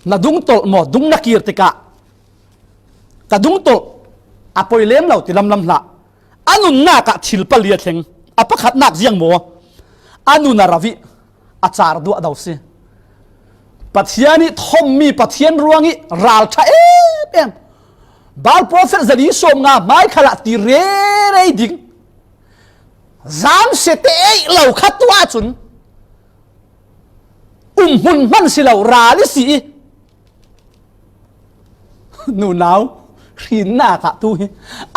Na dungtolh maw, dung na kir tikah ka dungtolh a poi lem lo ti lamlam hlah. A nunnak ah thil pali a thleng. A pakhatnak ziang maw? A nun a ro ih a car duahdo si. Pathian ih thawmmi, Pathian ruangih ralṭha em em, Baal prophet zali sawmnga hmai khalah ti rerei ding, zamsia te eih lo kha tu ahcun umhmun hman si lo, ral ih si ih. Nunau, hrinnak ah tu hi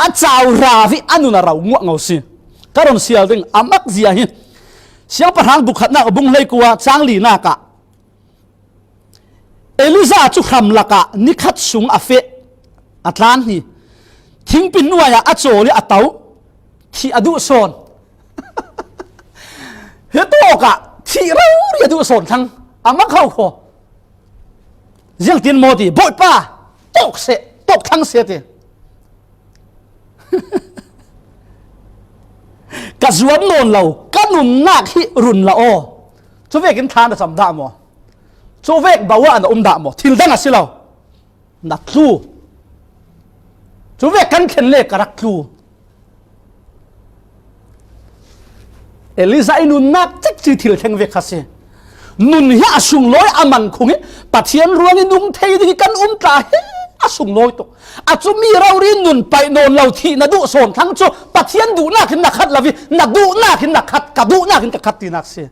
a cau rau ih a nun a ro nguah ngo si. Ka run sial ding a makzia hi. Siangpahrang bu khatnak bung hleikua cang linak ah Elijah cu hram lakah nikhat sung a feh, a tlan hi. Thingpin nuai ah a cawl ih a to, thih a duh sawn. Hitawkah thih rori a duh sawn thlang, a mak ho khaw. Ziangtin maw ti, Bawipa, tawk seh, tawk thlang seh ti. Ka zuam nawn lo, ka nunnak hi run la aw. Cuvekin thla na cam dah maw? Cuvek bau ah na um dah maw? Thil dang a si lo. Na tlu. Cuvek kan thlen le ka rak tlu. Elijah ih nunnak cikci thil thleng ve kha si. Nun hi a sunglawi a man khung ih Pathian ruangih nung thei ding ih kan um tla hi a sunglawi tuk. A cumi rori nun paih nawn lo thih na duh sawn thlang cu Pathian duhnak in na khat lo ih na duhnak in na khat, ka duhnak in ka khat tinak si.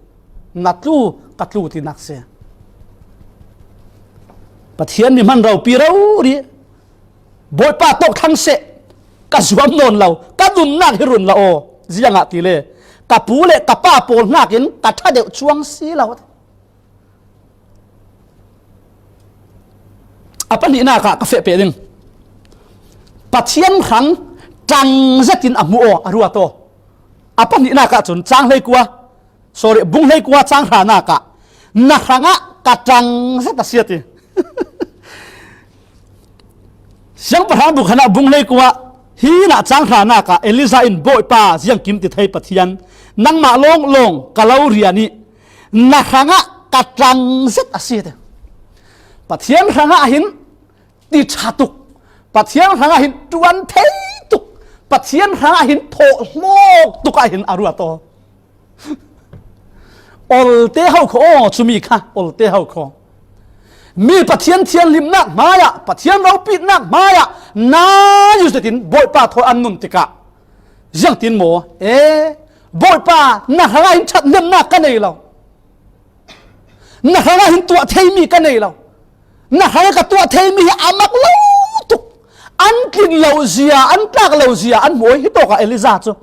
Na tlu, ka tlu tinak si. Pathian nih hman ropi rori, Bawipa tawk thlang seh, ka zuam nawn lo, ka nunnak hi run la aw. Ziangahtile ka pu le ka pa pawl hnakin ka ṭha deuh cuang si lo. A pahnihnak ah ka feh peh ding. Pathian hrang ṭang zetin a hmu aw, a ruat aw. A pahnihnak ah cun cang hleikua, sorry, bung hleikua cang hranak ah na hrangah ka ṭang zet a si a ti. Siangpahrang bu khatnak bung hleikua hi nah cang hranak ah Elijah in Bawipa ziangkim ti thei Pathian, nangmah lawnglawng ka lo rian ih na hrangah ka ṭang zet a si a ti. Pathian hrangah hin ti ṭha tuk, Pathian hrangah hin ṭuan thei tuk, Pathian hrangah hin thawhhlawk tuk ah hin a ruat aw. Olte ho khaw aw, cumi kha olte ho khaw. Mi Pathian thianhlimnak hmaiah, Pathian ropitnak hmaiah nai uh zetin Bawipa thawi an nun tikah ziangtin maw? E, Bawipa, na hrangah hin ṭhathnemnak ka nei lo. Na hrangah hin tuah theimi ka nei lo. Na hrangah ka tuah theimi hi a mak lo tuk. An tlin lo zia, an tlak lo zia an hmu aw, hitawkah Elijah cu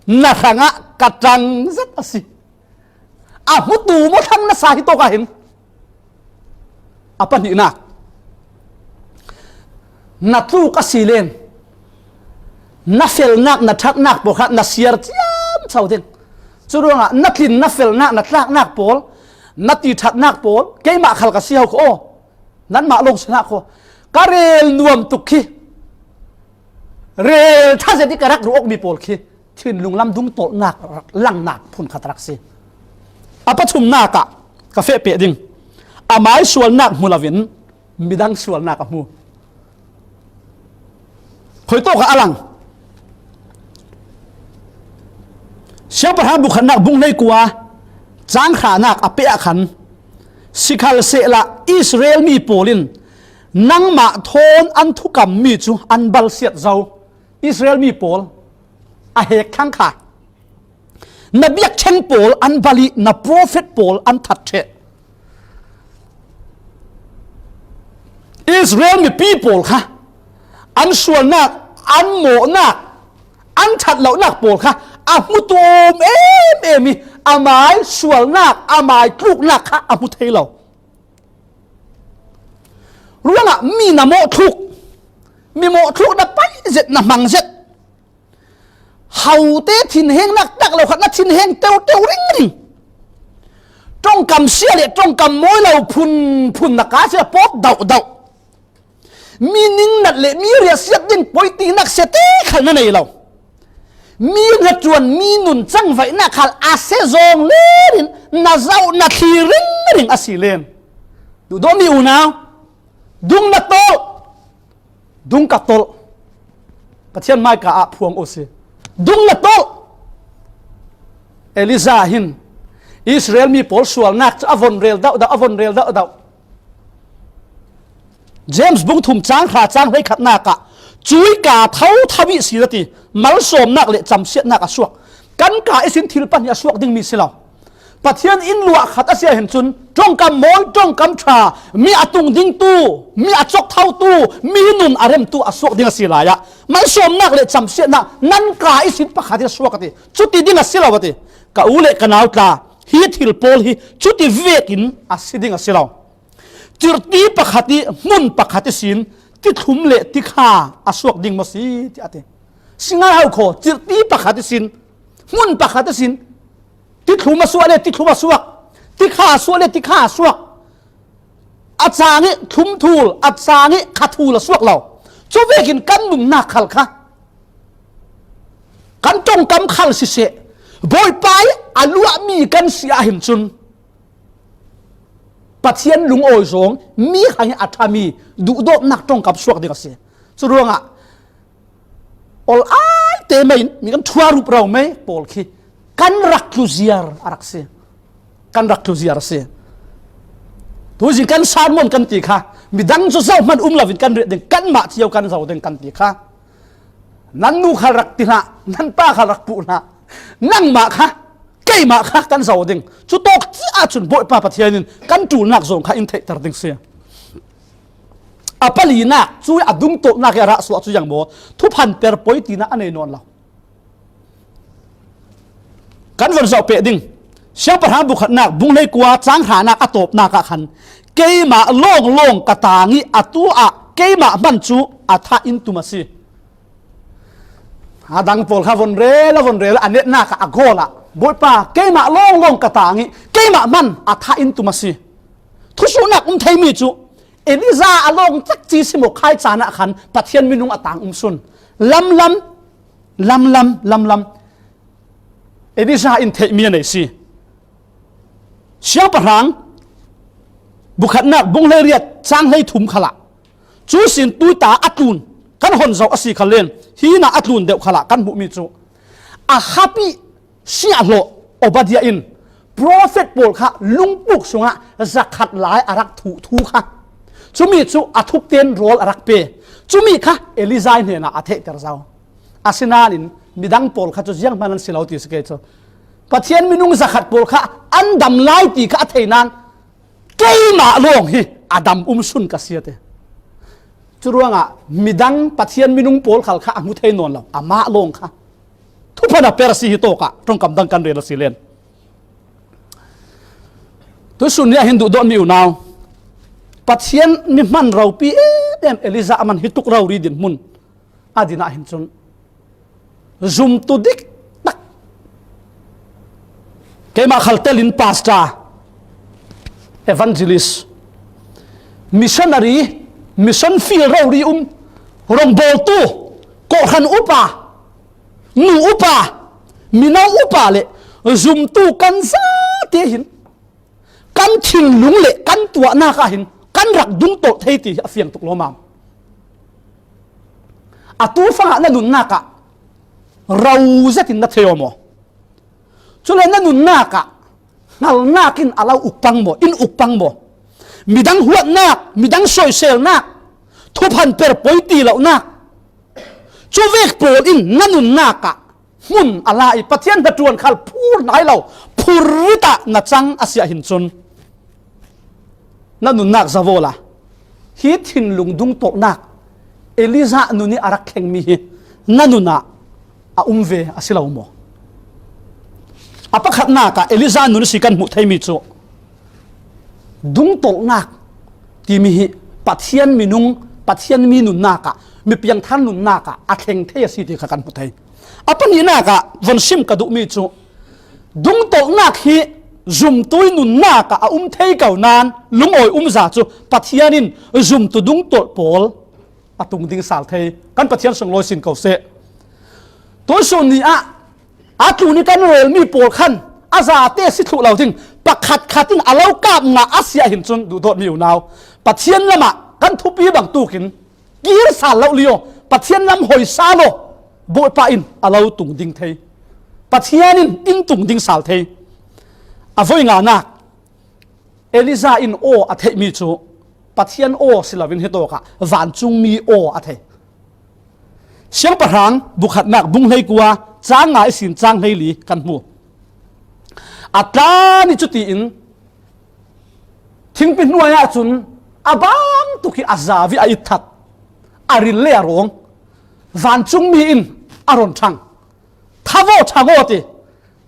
na hrangah ka ṭang zet a si. A hmutu maw thlang na sa hitawkah hin. A pahnihnak, na tluk a si len na felnak, na ṭhatnak pawl kha na siar ciamco ding. Curuangah na tlin, na felnak, na tlaknak pawl, na ti ṭhatnak pawl, keimah khal ka si ho khaw aw. Nanmah lawng si hlah khaw. Ka rel nuam tuk khi, rel ṭha zet ih ka rak ruh awkmi pawl khi thinlung lam dungtolhnak langnak phunkhat rak si. A pathumnak ah ka feh peh ding. Amai sualnak hmu loin midang sualnak a hmu. Khuitawk ah a lang. Siangpahrang bu khatnak bung hleikua cang hranak a peh ah khan, sikhalsehla Israel mi pawl in nangmah thawn an thukammi cu an balsiat zo. Israel mi pawl a hek thlang kha. Na biakṭheng pawl an bal ih na profet pawl an that ṭheh. Israel mipi pawl kha an sualnak, an mawhnak, an ṭhat lonak pawl kha a hmutu um em em ih amai sualnak, amai tluknak kha a hmu thei lo. Ruangah mi na mawh thluk, Mi mawh thluk na pai zet, na hmang zet. Haute thinheng nak tak lo khat na thinheng teuteu ringring. Ṭawngkam sia le ṭawngkam mawi lo phunphun na ka sia pawt dauhdauh. Mi ningnat le mi riahsiat ding poitinak sia te khal na nei lo. Mi hnaṭuan, mi nun changvaihnak khal a sia zawng lenin na zauh na thli ringring a si len. Duhdawt mi unau, dung na tawlh. Dung ka tawlh. Pathian hmaika ah phuang u si. Dung na tawlh. Elijah hin Israel mi pawl sualnak cu a von rel dauhdauh, a von rel dauhdauh. James bung thum cang hra cang hleikhatnak ah cuika thotho ih si na ti, malsawmnak le camsiatnak a suak. Kan ka ihsin thil pahnih a suak dingmi si lo. Pathian in luah khat a si ahhin cun, ṭawngkam mawi, ṭawngkam ṭha, mi a tung dingtu, mi a cawk thotu, mi nun a remtu a suak ding a si lai ah, malsawmnak le camsiatnak nan ka ihsin pakhat hi a suak a ti. Cuti ding a si lo a ti. Ka u le ka nau tla, hi thil pawl hi cuti vekin a si ding a si lo. Cirhti pakhat ih hmun pakhat ihsin tithlum le tikha a suak ding maw si, tiah a ti. Si ngai hau khaw, cirhti pakhat ihsin hmun pakhat ihsin tithlum a suak le tithlum a suak, tikha a suak le tikha a suak. A cang ih thlum thul, a cang ih kha thul a suak lo. Cu vekin kan nunnak khal kha, kan ṭongkam khal siseh, Bawipa ih a luahmi kan si ahhin cun, Pathian lungawi zawng mi hrangih a ṭhami duhdawtnak ṭongkam suak ding a si. Curuangah, ol ai te mei in mi kan ṭhuarup ro mei pawl khi kan rak tluziar a rak si. Kan rak tluziar a si. Tuzing kan sermon kan ti kha, midang cu zohman um loin kan riah ding, kanmah cio kan zoh ding kan ti kha. Nan nu khal rak ti hlah, nan pa khal rak puh hlah. Nangmah kha, keimah kha kan zoh ding. Cutawk ciah cun Bawipa Pathian in kan ṭulnak zawng kha in theihter ding si. A palinak cu a dungtawlnak ih a rah suah cu ziang maw? Thuphan per poi tinak a nei nawn lo. Kan von zoh peh ding. Siangpahrang bukhatnak, bung hleikua, cang hranak a tawpnak ah khan, keimah lawnglawng ka tang ih atu ah keimah hman cu a thah in tum a si. A dang pawl kha von rel, a von rel, a netnak ah a gawl ah, Bawipa, keimah lawnglawng ka tang ih keimah hman a thah in tum a si. Thusuhnak um theimi cu Elijah a lawng cekci si maw, khai caan ah khan Pathian minung a tang um sun. Lamlam, lamlam, lamlam. Elijah in theihmi a nei si. Siangpahrang bukhatnak bung hleiriat cang hleithum khalah cu sin tuita a tlun kan hon zoh a si kha len, hinah a tlun deuh khalah kan hmuhmi cu a hapih siahhlawh Obadiah in profet pawl kha lungpuk sungah zakhat lai a rak thuh thu kha, cumi cu a thukten rawl a rak pe. Cumi kha Elijah hnenah a theihter zo. Asinain midang pawl kha cu zianghman an si lo ti si kei cu. Pathian minung zakhat pawl kha an dam lai ti kha a thei nain, keimah lawng hi a dam um sun ka si a ti. Curuangah midang Pathian minung pawl khal kha a hmu thei nawn lo, amah lawng kha. Thuphan a per a si hi tawkah ṭongkam dang kan rel a si len. Tusun ni ah hin duhdawtmi unau, Pathian mi hman ropi em em Elijah a man hi tuk rori dinhmun a dinah hin cun zumtu diktak, keimah khal telin pastor, evangelist, missionary, mission field rori um, rongbawltu, kawhhran upa, nu upa, mino upa le zumtu kan zate hin kan thinlung le kan tuahnak ah hin kan rak dungtawlh thei ti hi a fiang tuk lawmmam. Atu fangah na nunnak ah ro zetin na thei aw maw? Cule na nunnak ah hngalnak in a lo uk pang maw? In uk pang maw? Midang huatnak, midang soiselnak, thuphan per poi ti lonak, cuvek pawl in na nunnak ah hmun a la ih Pathian hnaṭuan khal phur nai lo, phurrit ah na cang a si ahhin cun, na nunnak zavaw la, hi thinlung dungtawlhnak Elijah nun ih a rak thlengmi hi na nun ah a um ve a si lo maw? A pakhatnak ah Elijah nun ihsi kan hmuh theimi cu dungtawlhnak timi hi Pathian minung, Pathian mi nunnak ah mi piangthar nunnak ah a thleng thei a si ti kha kan hmu thei. A pahnihnak ah von sim ka duhmi cu, dungtolhnak hi zumtu ih nunnak ah a um thei ko nain lungawi umza cu Pathian in zumtu dungtolh pawl a tung ding sal thei. Kan Pathian sunglawi sin ko seh. Tuisun ni ah a tlun ih kan relmi pawl khan a zate si thluh lo ding, pakhatkhat in a lo kap ngah a si ahhin cun, duhdawtmi unau, Pathian lamah kan thupi bangtukin kir sal lo li aw, Pathian lam hoi sal aw, Bawipa in a lo tung ding thei. Pathian in in tung ding sal thei. A voi nganak, Elijah in aw a theihmi cu Pathian aw si loin hitawkah vancungmi aw a thei. Siangpahrang bukhatnak bung hleikua cang nga ihsin cang hleili kan hmu. A tlan ih cutiin thingpi hnuai ahcun a bangtuk ih a zau ih a itthat, a ril le a rawng vancungmi in a run ṭhang. Thavaw ṭhang aw ti.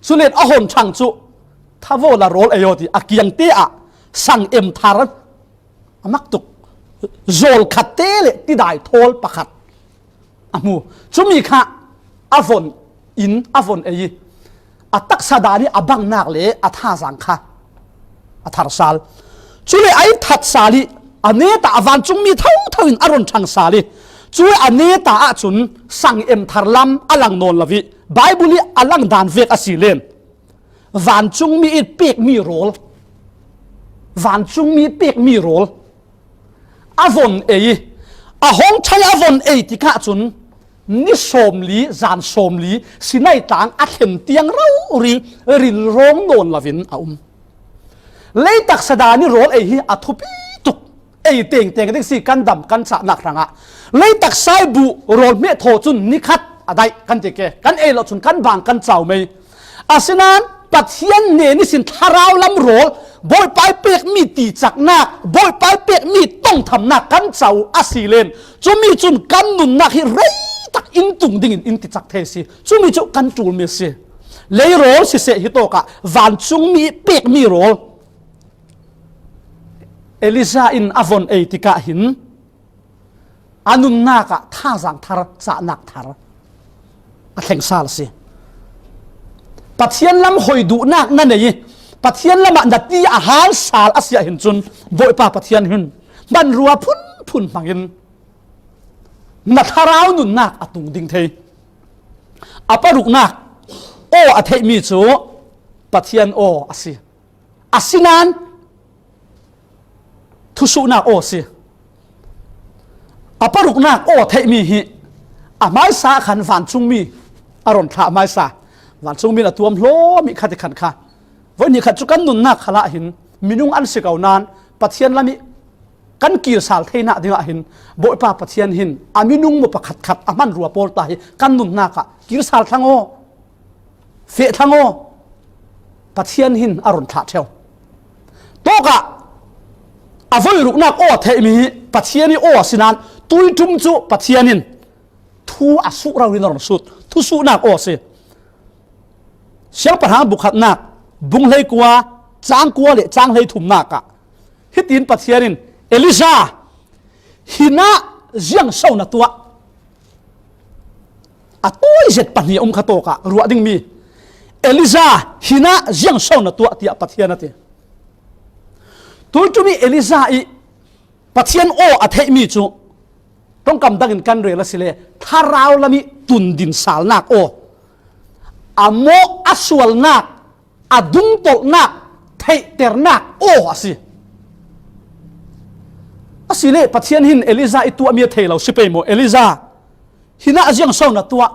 Culen a hun ṭhang cu thavaw la rawl ei aw ti. A kiangte ah sang em thar a mak tuk, zawl khatte le tidai thawl pakhat a hmu. Cumi kha a von in a von ei ih a taksa dan ih a bangnak le a thazaang kha a thar sal. Cule a itthat sal ih a net ah a vancungmi thotho in a run ṭhang sal ih cu a net ah ahcun sang em thar lam a lang nawn lo ih Baibal ih a lang dan vek a si len vancungmi in pekmi rawl, vancungmi pekmi rawl a von ei ih a hung ṭhai a von ei tikah cun ni sawmli, zan sawmli Sinai tlang a thlen tiang rori rilrawng nawn loin a um. Leitak sadan ih rawl ei hi a thupi tuk. Ei tengteng ding si kan dam kan cahnak hrangah leitak saibuh rawl hmeh thaw cun nikhat a daih kan ti ke, kan ei lo cun kan bang kan cau mei. Asinain Pathian hnen ihsin thlarau lam rawl, Bawipa ih pekmi ticaknak, Bawipa ih pekmi tongthamnak kan cau a si len cumi cun kan nunnak hi reitak in tung dingin in ticak thei a si. Cumi cu kan ṭulmi a si. Leirawl siseh, hitawkah vancungmi ih pekmi rawl Elijah in a von ei tikah hin a nunnak ah thazaang thar, cahnak thar a thleng sal a si. Pathian lam hoi duhnak na nei ih Pathian lamah na ti a hal sal a si ahhin cun Bawipa Pathian hin hmanrua phunphun hmangin na thlarau nunnak a tung ding thei. A paruknak aw a theihmi cu Pathian aw a si. Asinain thusuhnak aw a si. A paruknak aw a theihmi hi a hmaisa khan vancungmi a run thlah a hmaisa. Vancungmi in a tuam hlawm ih khat ih khan kha voi hnih khat cu kan nunnak khalah hin minung an si ko nain Pathian lam ih kan kir sal theinak dingah hin Bawipa Pathian hin a minung maw pakhatkhat a hmanrua pawl ta hi kan nunnak ah kir sal thlang aw, feh thlang aw. Pathian hin a run thlah ṭheu. Tawkah a voi ruknak aw a theihmi hi Pathian ih aw a si nain tuiṭum cu Pathian in thu a suh rori in a run sut, thusuhnak aw a si. Siangpahrang bukhatnak bung hleikua cang kua le cang hleithumnak ah hitin Pathian in, Elijah, hinah ziangso na tuah? A tawi zet pahnih a um kha tawkah ruah dingmi, Elijah, hinah ziangso na tuah, tiah Pathian a ti. Tuiṭum ih Elijah ih Pathian aw a theihmi cu ṭongkam dangin kan rel a si le thlarau lam ih tundin salnak aw, a mawh a sualnak, a dungtolhnak, theihternak aw a si. Asile Pathian hin Elijah ih tuahmi a thei lo si pei maw? Elijah, hinah a ziangso na tuah?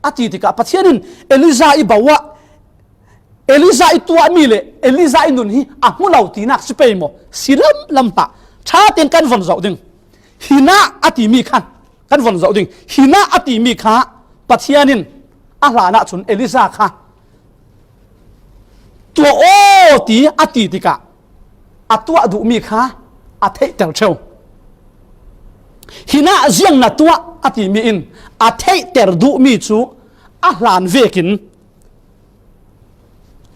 A ti tikah Pathian in Elijah ih bawah Elijah ih tuahmi le Elijah ih nun hi a hmu lo tinak si pei maw? Si lamlam hlah. Ṭha tein kan von zoh ding. Hinah a timi khan kan von zoh ding. Hinah a timi kha Pathian in a hlanah cun Elijah kha tuah aw ti a ti tikah a tuah duhmi kha a theihter ṭheu. Hinah ziang na tuah a timi in a theihter duhmi cu a hlan vekin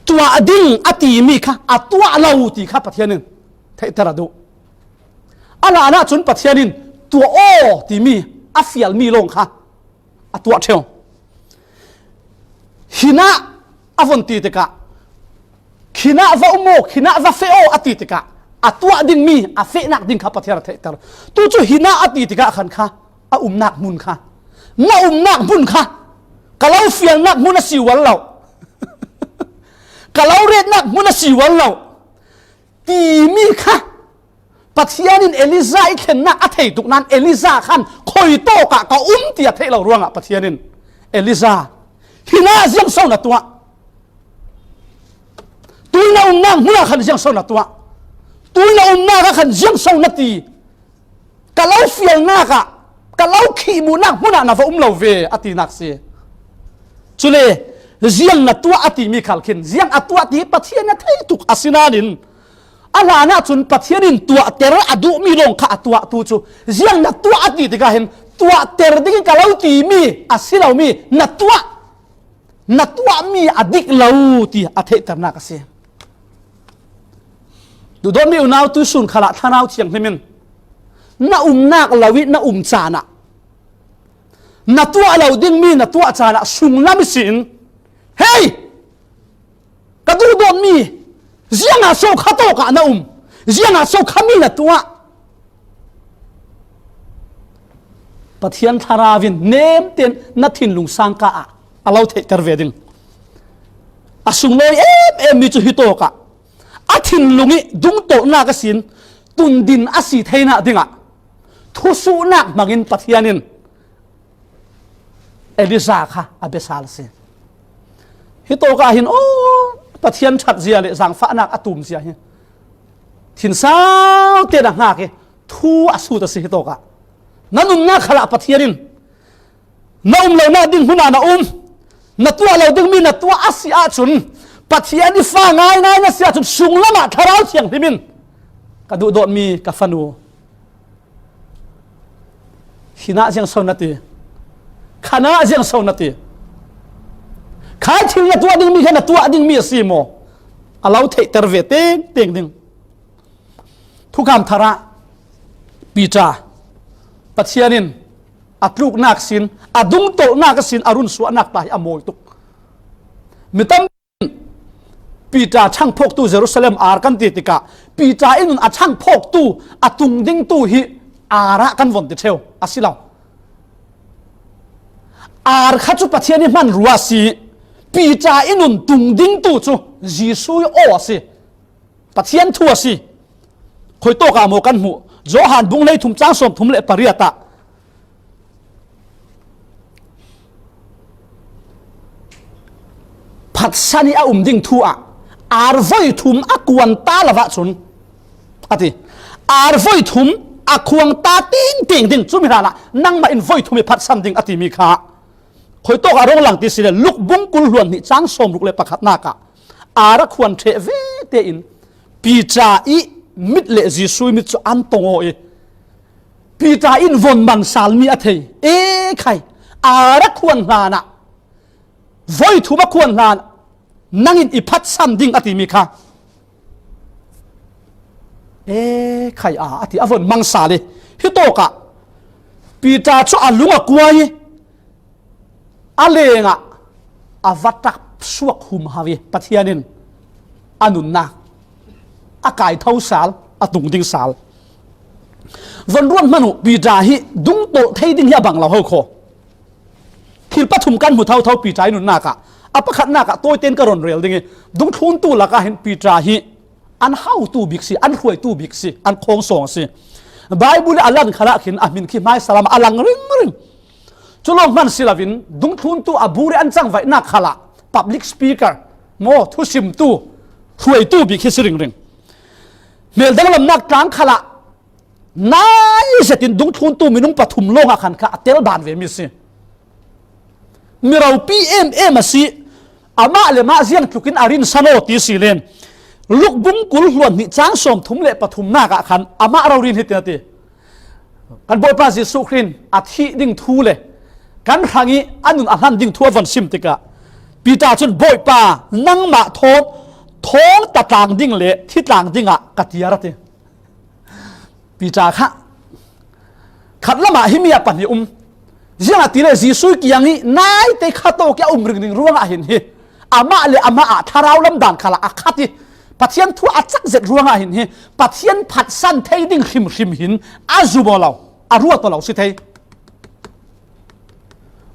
tuah ding a timi kha a tuah lo ti kha Pathian in theihter a duh. A hlanah cun Pathian in tuah aw timi a fial mi lawng kha a tuah ṭheu. Hinah a von ti tikah, khinah va um aw, khinah va feh aw a ti tikah, a tuah ding mi, a fehnak ding kha Pathian a theihter. Tu cu hinah a ti tikah khan kha a umnak hmun kha, na umnak hmun kha, ka lo fialnak hmun a si ual lo, ka lo retnak hmun a si ual lo timi kha Pathian in Elijah i thlennak a thei tuk nain Elijah khan khuitawk ah ka um ti a theih lo ruangah Pathian in, Elijah, hinah ziangso na tuah? Tui na umnak hmunah khan ziangso na tuah? Tui na umnak ah khan ziangso na ti? Ka lo fialnak ah, ka lo khihmuhnak hmunah na va um lo ve a tinak si. Cule ziang na tuah a timi khal khin, ziang a tuah ti Pathian a thei tuk a si nain, a hlanah cun Pathian in tuahter a duhmi lawng kha a tuah tu cu, ziang na tuah a ti tikah hin, tuahter dingin ka lo timi a si lomi na tuah, na tuahmi a dik lo ti a theihternak a si. Duhdawtmi unau, tuisun khalah Thlarau Thianghlim in na umnak lo ih na um caan ah, na tuah lo dingmi na tuah caan ah sunglam ihsin, hei, ka duhdawtmi, ziangah so kha tawkah na um, ziangah so khami na tuah? Pathian Thlarau in nemten na thinlung sangka ah a lo theihter ve ding. A sunglawi em em mi cu hitawkah a thinlung ih dungtolhnak ihsin tundin a si theinak dingah thusuhnak hmangin Pathian in Elijah kha a bia sal a si. Hitawkah hin, aw, Pathian ṭhatzia le zaangfahnak a tumzia hi thinsau tein a hngak ih thu a sut a si. Hitawkah na nunnak khalah Pathian in na um lonak ding hmunah na um, na tuah lo dingmi na tuah a si ahcun, Pathian ih fa ngaingai na si ahcun sunglam ah Thlarau Thianghlim in ka duhdawtmi ka fanu, hinah ziangso na ti? Khanah ziangso na ti? Khai thil na tuah dingmi kha na tuah dingmi a si maw? A lo theihter ve tengteng ding. Thukham Thar ah Peter, Pathian in a tluknak sin, a dungtolhnak sin, a runsuahnak ta hi a mawi tuk. Mi tam Peter ṭhangphawktu Jerusalem ar kan ti tikah, Peter ih nun a ṭhangphawktu, a tung dingtu hi ar ah kan von ti ṭheu a si lo. Ar kha cu Pathian ih hman rua a si. Peter ih nun tung dingtu cu Jesuh ih aw a si. Pathian thu a si. Khuitawk ah maw kan hmuh? Johan bung hleithum cang sawmthum le pariat ah phatsan ih a um ding thu ah ar voi thum a kuan ta lo ahcun a ti. Ar voi thum a kuang ta tengteng ding, cumi hlanah nangmah in voi thum ih phatsan ding a timi kha khuitawk ah rung lang ti si le, Luk bung kul hluan hnih cang sawmruk le pakhatnak ah ar a khuan ṭheh ve tein Peter ih mit le Jesuh ih mit cu an tong aw ih Peter in von mang salmi a thei. E khai, ar a khuan hlanah, voi thum a khuan hlanah nang in i phatsan ding a timi kha, e khai a, a ti, a von mang sal ih hitawkah Peter cu a lung a kuai ih a lengah a va ṭak suak humhau ih Pathian in a nunnak a kai tho sal, a tung ding sal. Von ruat hmanh uh, Peter hi dungtolh thei ding hi a bang lo ho kho. Thil pathum kan hmu thotho Peter ih nunnak ah. A pakhatnak ah tawiten ka run rel ding ih, dungthluntu lakah hin Peter hi an hautu bik si, an hruaitu bik si, an khawngsawng a si. Baibal ih a lan khalah khin a hmin khi hmaisa lam ah a lang ringring. Cu lawng hman si loin dungthluntu a bur ih an cangvaihnak khalah public speaker maw, thusimtu, hruaitu bik hi si ringring. Hmel danglamnak tlang khalah nai zetin dungthluntu minung pathum lawngah khan kha a tel ban ve mi a si. Mi ropi em em a si. Amah le mah ziang tlukin a rinsan aw ti si len, Luk bung kul hluan hnih cang sawmthum le pathumnak ah khan amah rori in hitin a ti. Kan Bawipa Jesuh Khrih in a thih ding thu le kan hrangih a nun a hlan ding thu a van sim tikah Peter cun, "Bawipa, nangmah thawn thawngta tlang ding le thi tlang dingah ka tiar," a ti. Peter kha khat lamah himi ah pahnih um. Ziangahtile Jesuh kiang hi naite kha tawk i a um ringring ruangah hin hi, amah le amah ah thlarau lam dan khalah a khat hi, Pathian thu a cak zet ruangah hin hi, Pathian phatsan thei ding hrimhrim hin a zum aw lo, a ruat aw lo si thei.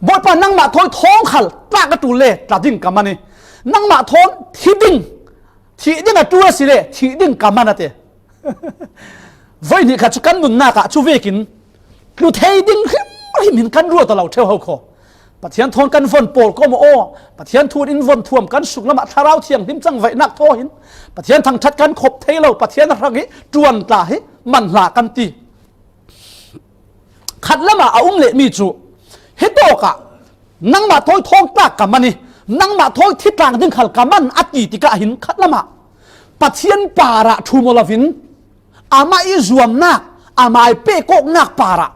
Bawipa, nangmah thawi thawng khal tlak a tul le tla ding ka man hi. Nangmah thawn thi ding, thih ding a tul a si le thih ding ka man a ti. Voi hnih khat chu kan nunnak ah chu vekin tlu thei ding hrimhrim hin kan ruat aw lo theu ho khaw. Pathian thawn kan von pawl kawm aw, Pathian thu in von thuam kan suk lamah Thlarau Thianghlim changvaihnak thaw hin Pathian thangṭhat kan khop thei lo, Pathian hrang hi ṭuan tla hi man hlah kan ti. Khat lamah a um leh mi cu, hi tawkah nangmah thawi thawng tlak ka man hi, nangmah thawi thi tlak ding khal ka man a ti tikah hin khat lamah Pathian parah ṭhum aw loin amah i zuamnak, amah i pehkawknak parah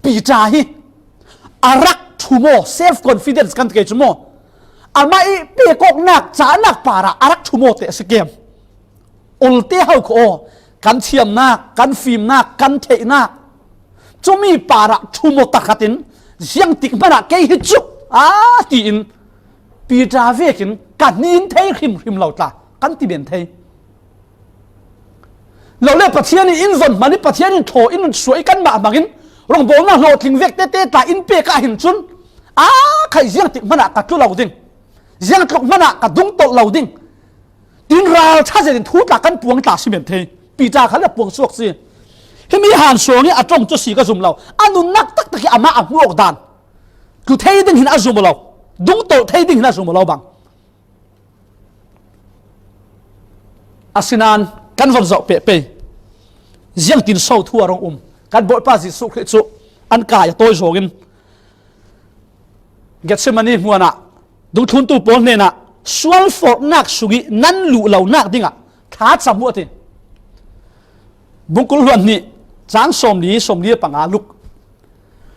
Piter hi a rak ṭhum aw, self confidence kan ti kei cu maw? Amah i pehkawknak, cahnak parah a rak ṭhum aw te a si kem. Ulte ho khaw aw, kan thiamnak, kan fimnak, kan theihnak, cumi parah ṭhum aw takhatin ziangtik hmanah kei hi cu, a tiin Piter vekin ka hnin thei hrimhrim lo tla kan ti men thei. Lo le Pathian in in von hman i Pathian in thaw in suah i kanmah hmangin rawngbawlnak hlawhtling vek tete tla in pek ah hin cun, a khai ziangtik hmanah ka tlu lo ding, ziangtluk hmanah ka dungtolh lo ding. Tin ralṭha zetin thu tla kan puang tla si men thei. Piter khal a puang suak si. Himi han suang i a ṭong cu si ka zum lo. A nunnak taktak i amah a hmuh awk dan. Tlu thei ding hin a zum lo. Dungtolh thei ding hin a zum lo bang. Asinain kan von zoh pehpei. Ziangtin so thu a rung um. Kan Bawipa Jesuh Khrih cu an kai a tawi zawngin Gethsemane hmuanah dungthluntu pawl hnenah sual forhnak sungih nan luh lonak dingah thlacam uh a ti. Bungkul hluan hnih cang sawmli, sawmli a panga Luk.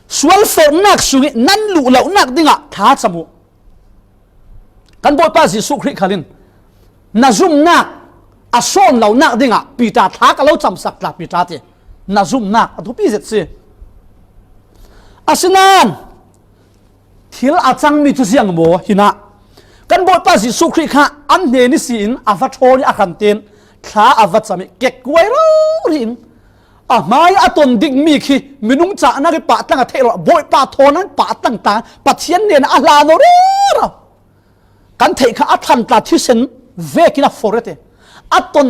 Sual forhnak sungih nan luh lonak dingah thlacam uh. Kan Bawipa Jesuh Khrih khalin na zumnak a sawn lonak dingah Piter thla ka lo camsak tla Piter ti. Na zumnak a thupi zet si. Asinain thil a cangmi cu ziang maw hinah kan Bawipa Jesuh Khrih kha an hnen ihsin a va ṭhawn i a hran tein thla a va cam i kekkuai rori in a hmai a ton dikmi khi minung cahnak i pahtlang a theih lo, Bawipa thawn an pahtlang ta, Pathian hnenah a hlan aw rero. Kan theih kha a thlan tla thisen vekin a forh i ti. A ton,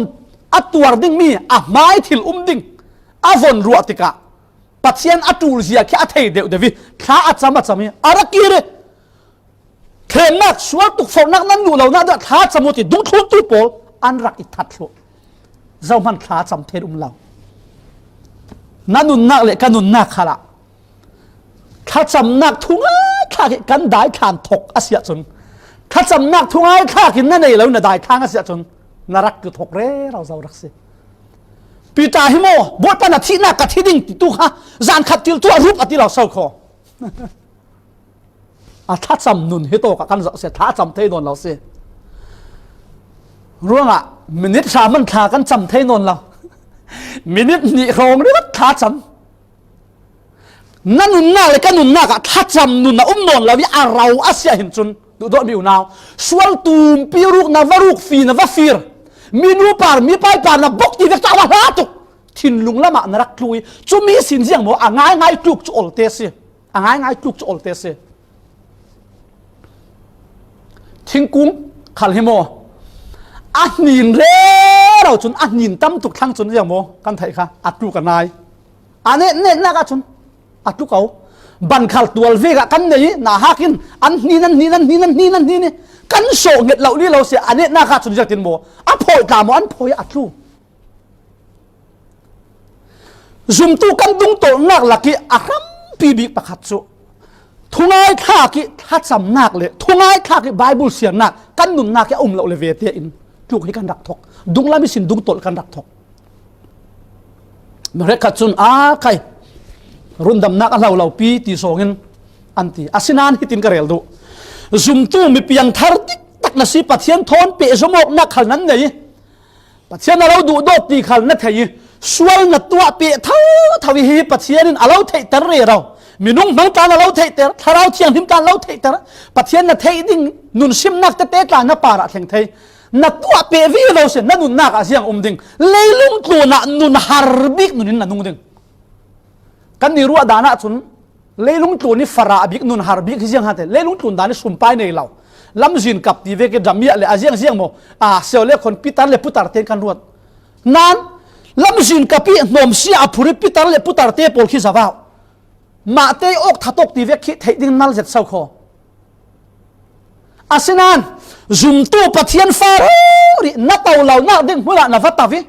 a tuar dingmi a hmai thil um ding a von ruah tikah Pathian a ṭulzia khi a thei deuhdeuh i thla a cam a cam i a rak kir i thlennak sual tuk forhnak nan luh lonak deuh thla cam uh ti dungthluntu pawl an rak i that thluh. Zohman thlacam thei um lo. Na nunnak le ka nunnak khalah thlacamnak thungai thlak i kan daithlan thok a si ahcun, thlacamnak thungai thlak in na nei lo na daithlang a si ahcun, na rak tlu thok rero zo rak si. Piter hi maw, Bawipa na thihnak ka thi ding ti tu kha, zan khat til tu a rup a ti lo so kho. A thlacam nun hi tawk ah kan zoh si, thlacam thei nawn lo si. Ruangah minit hra man thla kan cam thei nawn lo. Minit hnih hrawng ringawt thlacam. Na nunnak le ka nunnak ah thlacam nun a um nawn lo i a ro a si ah hin cun, duhdawtmi unau, sual tumpi ruk na va ruk, fi na va fir, mi nu par, mi pai par na bok ti vek cu a va hla tuk. Thinlung lamah na rak tlu i, cumi sin ziang maw, a ngaingai tluk cu olte si. A ngaingai tluk cu olte si. Thingkung khal hi maw, a hnin rero cun, a hnin tam tuk thlang cun ziang maw, kan theih kha, a tluk a nai. A net netnak ah cun a tlu ko. Ban khal tual vek ah kan nei i, nahak in an hnin, an hnin, an hnin, an hnin, an hnin i kan sawh nget lo li lo si, a netnak ah cun ziangtin maw, a phawi tla maw, an phawi a tlu. Zumtu kan dungtolhnak lak i a hrampi bik pakhat cu thungai thlak i thlacamnak le thungai thlak i Baibal siarnak kan nunnak i a um lo le ve tein tluk hi kan rak thok. Dunglam ihsin dungtolh kan rak thok. Hrekkhat cun, a khai, rundamnak a hlo lo pi ti zawngin an ti. Asinain hitin ka rel duh. Zumtu mi piangthar diktak na si, Pathian thawn pehzom awknak khal nan nei i, Pathian a lo duhdawt ti khal na thei i, sual na tuah peh thotho i, hi Pathian in a lo theihter rero. Minung hmang tla na lo theihter, Thlarau Thianghlim tla na lo theihter, Pathian na theih ding nun simnak tete tla na parah thleng thei. Na tuah peh vivo seh, na nunnak ah ziang um ding. Leilung tlun ah nun har bik nun in na nung ding. Kan ni ruah dan ah cun, leilung tlun i farah bik, nun har bik hi ziang hate, leilung tlun dan i sumpai nei lo. Lamzin kap ti vek i damiah le a ziang ziang maw, a sio le khon pitar le putar ten kan ruat. Nan, lamzin kap i hnawmsia a phur i pitar le putar te pawl khi zavau. Mahte awk thatawk ti vek khi theih ding nal zet sau kho. Asinan, zumtu Pathian fa rori na to lo nak ding hmunah na va to i,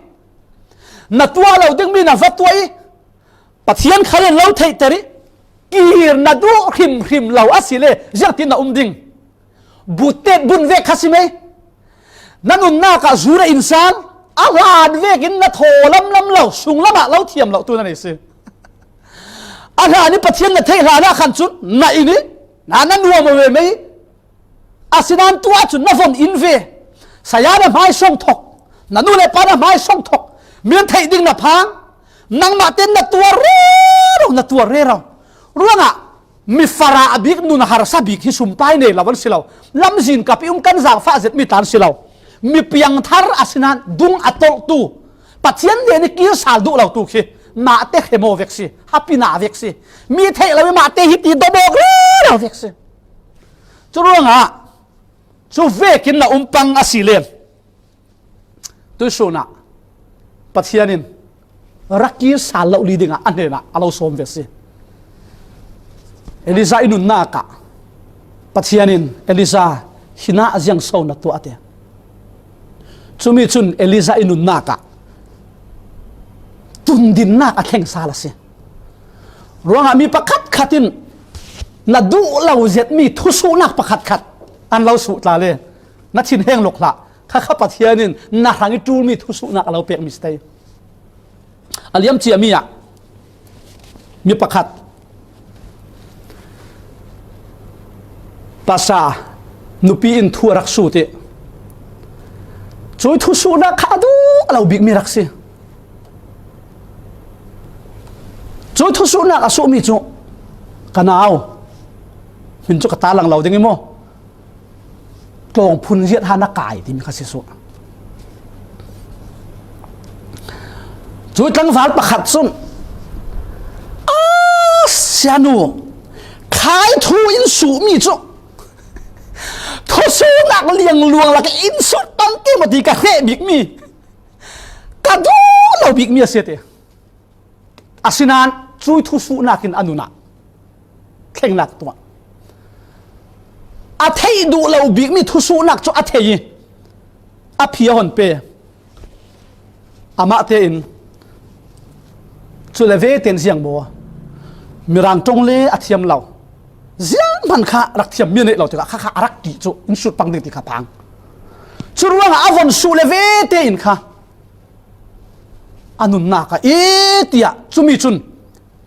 na tuah lo ding mi na va tuah i, Pathian khal in lo theihter i, kir na duh hrimhrim lo a si le, ziangtin na um ding. Butet bun vek kha si mei. Na nunnak ah zura insan, a hlan vekin na thaw lamlam lo, sunglam ah lo thiam lo tu na nei si. A hlan i Pathian na theih hlan ah khan cun na in i, na na nuam ve mei. Asinan tuah cun na von in ve. Saya na hmai song thok, na nu le pa na hmai song thok, min theih ding na phang. Nangmah ten na tuar rero, na tuar rero. Ruangah mi farah bik, nun harsa bik hi sumpai nei lo an si lo. Lamzin kap i um kan zaangfah zet mi tla an si lo. Mi piangthar asinan dung a tolhtu, Pathian nen i kir sal duh lo tu khi mahte khemo vek si, hapina vek si. Mi theih lo i mahte hi ti dawbawk rero vek si. Cu ruangah cu vekin na um pang a si len. Tuisun ah Pathian in rak kir sal lo li dingah a hnenah a lo sawm ve si. Elijah i nunnak ah Pathian in Elijah hinah ziang so na tuah te. Cumi cun Elijah i nunnak ah tundinnak a thleng sal a si. Ruangah mi pakhatkhat in na duh lo zetmi thusuhnak pakhatkhat an lo suh tla le na thinheng lok hlah. Khakha Pathian in na hrang i ṭulmi thusuhnak a lo pekmi si tei. A liam ciami ah mi pakhat pasa nupi in thu a rak sut i, cui thusuhnak kha a duh a lo bikmi rak si. Cui thusuhnak a suhmi cu ka nau, hmin cu ka ta lang lo ding i maw, tlawng phun ziat ha na kai timi kha si suh. Cui tlangval pakhat cun, a sianu, khai thu in suhmi cu thusuhnak liangluang lak in sut pang ke maw ti ka hreh bikmi, ka duh lo bikmi a si a ti. Asinan cui thusuhnak in a nunah thlengnak tuah. A theih duh lo bikmi thusuhnak cu a thei i a phi a hon pe. Amah tein cu le ve ten ziang maw, Mirang ṭong le a thiam lo, zianghman kha rak thiam mi a neih lo tikah kha kha a rak ṭih cu in sut pang ding ti kha pang. Cu ruangah a von suh le ve tein kha a nunnak ah e tiah cumi cun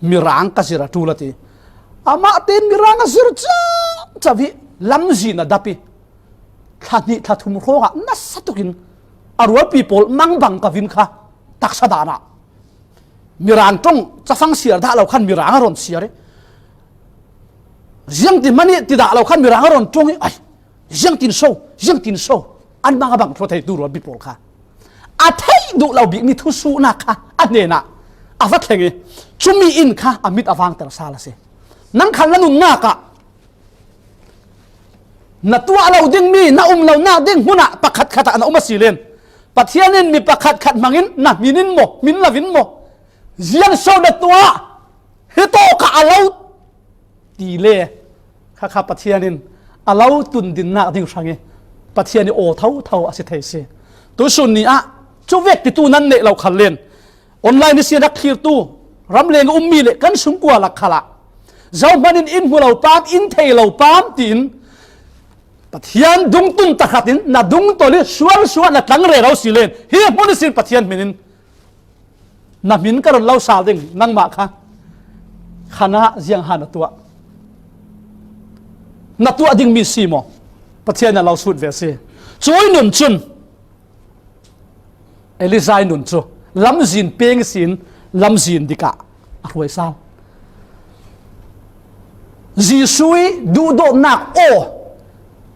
Mirang ka zir a ṭul a ti. Amah tein Mirang a zir ciamco i lamzin a dap i, thla hnih thla thum hrawngah nasa tukin a rualpi pawl mangbang ka vin kha taksa dan ah Mirang ṭong cafang siar dah lo khan Mirang a ron siar i, ziangti hmanh i ti dah lo khan Mirang a ron ṭong i, ai, ziangtin so, ziangtin so, an bang a bang thluatheitu rualpi pawl kha a theih duh lo bikmi thusuhnak kha a hnenah a va thleng i, cumi in kha a mit a vangter sal a si. Nang khal na nunnak ah na tuah lo dingmi, na um lonak ding hmun ah pakhatkhat ah na um a si len, Pathian in mi pakhatkhat hmangin na hmin in maw, hmin lo in maw, ziang so na tuah, hi tawk ah a lo ti le, khakha Pathian in a lo tundinnak ding hrang i Pathian i aw thotho a si thei si. Tusun ni ah cu vek titu nan neih lo khal len, online ihsin rak thlirtu, ramleng a ummi le kan sungkua lak khalah zohman in in hmu lo pam, in thei lo pam tiin Pathian dungtun tahratin na dungtol i sualsual na tlang rero si len hi hmun ihsin Pathian hmin in na hmin ka ron lo sal ding, nangmah kha khanah ziangha na tuah, na tuah dingmi si maw? Pathian a lo sut ve si. Cui nun cun Elijah i nun cu lamzin peng ihsin lamzin dikah a hruai sal. Jesuh i duhdawtnak aw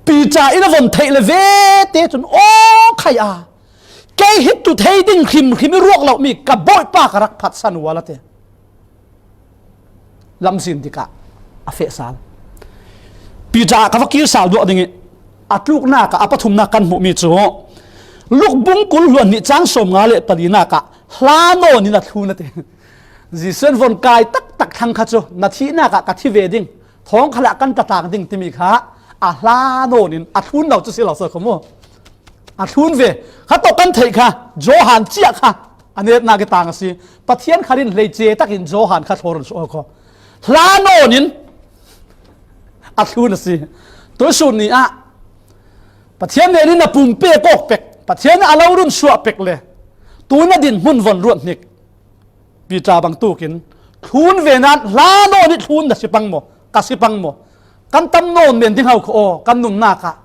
Peter in a von theih le vete cun aw khai a, kei hi tu thei ding hrimhrim i ruak lomi ka Bawipa ka rak phatsan ual a ti. Lamzin tikah a feh sal. Peter ah ka va kir sal duah ding i a tluknak ah a pathumnak kan hmuhmi cu Luk bung kul hluan hnih cang sawm nga le palinak ah hla nawn in a thlun a ti. Jesuh in von kai taktak thlang kha cu na thihnak ah ka thi ve ding, thawngkhat ah kan tlatlang ding timi kha a hla nawn in a thlun lo cu si lo so kha mu. A thlun ve. Kha tawh kan theih kha Johan ciah kha a netnak i tang a si. Pathian kha in hleice takin Johan kha thlawr an suah kho. Hla nawn in a thlun a si. Tuisun ni ah Pathian nen in a pumpe kawk pek, Pathian a lo run suah pek le tu na din hmun von ruat hnik. Peter bangtukin thlun ve nan hla nawn i thlun na si pang maw? Ka si pang maw? Kan tam nawn men ding hau kha aw, kan nunnak ah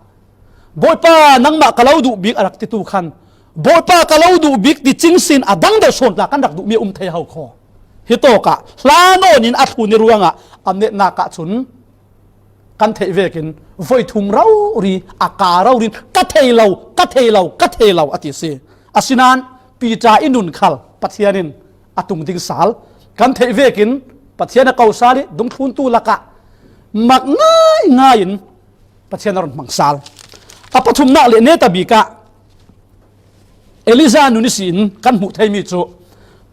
Bawipa, nangmah ka lo duh bik a rak titu khan, Bawipa, ka lo duh bik ti cingsin a dang deuh sawn tla kan rak duhmi a um thei hau kho. Hi tawkah hla nawn in a thlun i ruangah a netnak ah cun kan theih vekin voi thum rori a ka rori in ka thei lo, ka thei lo, ka thei lo a ti si. Asinain Peter i nun khal Pathian in a tung ding sal kan theih vekin Pathian a ko sal i dungthluntu lakah mak ngaingai in Pathian a run hmang sal. A pathumnak le neta bikah Elijah nun ihsin kan hmuh theimi cu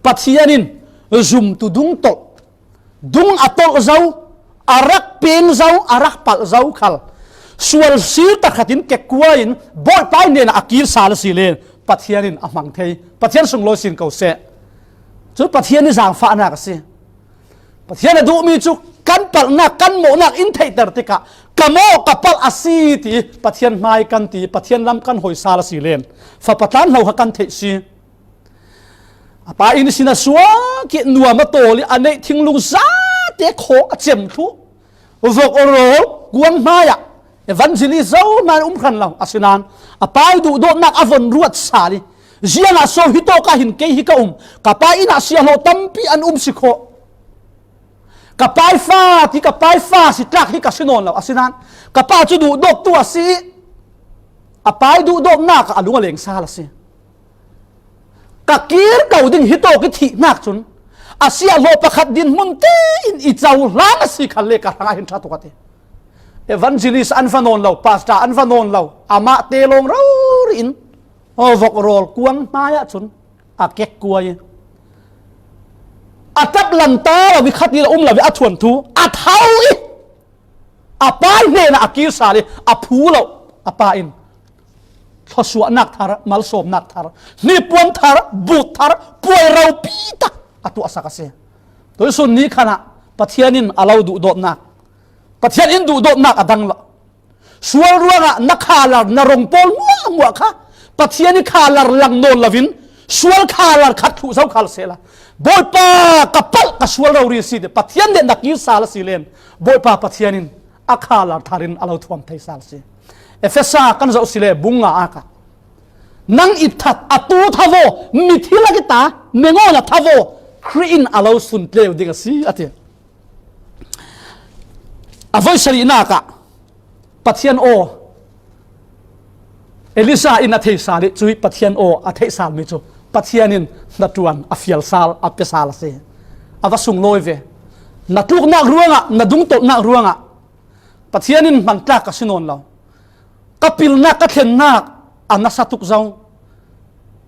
Pathian in zumtu dung tolh, dung a tolh zo, a rak peng zo, a rak palh zo khal sual sir takhat in kekkua in Bawipa ih hnenah a kir sal a si le Pathian in a hmang thei. Pathian sunglawi sin ko seh. Cu Pathian i zaangfahnak a si. Pathian a duhmi cu kan palhnak, kan mawhnak in theihter tikah ka mawh, ka palh a si ti Pathian hmai kan ti, Pathian lam kan hoi sal a si len fa patlan hlo kha kan theih si. A pa in ihsin a suak i nuam a tawl i a neih thinglung zate khawng a cem thluh. Vok rawl kuang hmaiah evangelist zohman um hran lo, asinain a pa ih duhdawtnak a von ruat sal i, ziangah so hi tawk ah hin kei hi ka um, ka pa inn ah siahlawh tampi an um si khawh. Ka pa ih fa ti, ka pa ih fa si tlak hi ka si nawn lo, asinain ka pa cu duhdawttu a si i a pa ih duhdawtnak ah a lung a leng sal a si. Ka kir ko ding hi tawk i thihnak cun a siahlawh pakhat dinhmun tein i cohlan a si khalle ka hrangah hin ṭha tuk a ti. Evangelist an va nawn lo, pastor an va nawn lo, amah te lawng rori in aw vok rawl kuang hmaiah cun a kekkuai i a ṭap lanta lo i khat i la um lo i a thuanthu a tho i a pa ih hnenah a kir sal i a phu lo a pa in thluasuahnak thar, malsawmnak thar, hnipuan thar, but thar, puai ropi tak a tuahsak a si. Tuisun ni khan ah Pathian in a lo duhdawtnak, Pathian in duhdawtnak a dang lo. Sual ruangah na khalar, na rong pawl hmuahhmuah kha Pathian ih khalar lang nawn loin sual khalar khat thluh zo khal sehla, Bawipa, ka palh, ka sual rori a si ti Pathian nih na kir sal a si len Bawipa Pathian in a khalar thar in a lo thuam thei sal a si. Efesa kan zoh si le bung nga ah kha, nang i that, a tu thavo, mithi lak i ta, mengawn a thavo, Khrih in a lo suntleu ding a si a ti. A voi sarihnak ah Pathian aw Elijah in a theih sal i cuih Pathian aw a theih salmi cu Pathian in hnaṭuan a fial sal, a pia sal a si. A va sunglawi ve. Na tluknak ruangah, na dungtolhnak ruangah Pathian in hmangtlak ka si nawn lo. Ka pilnak, ka thlennak a nasa tuk zo.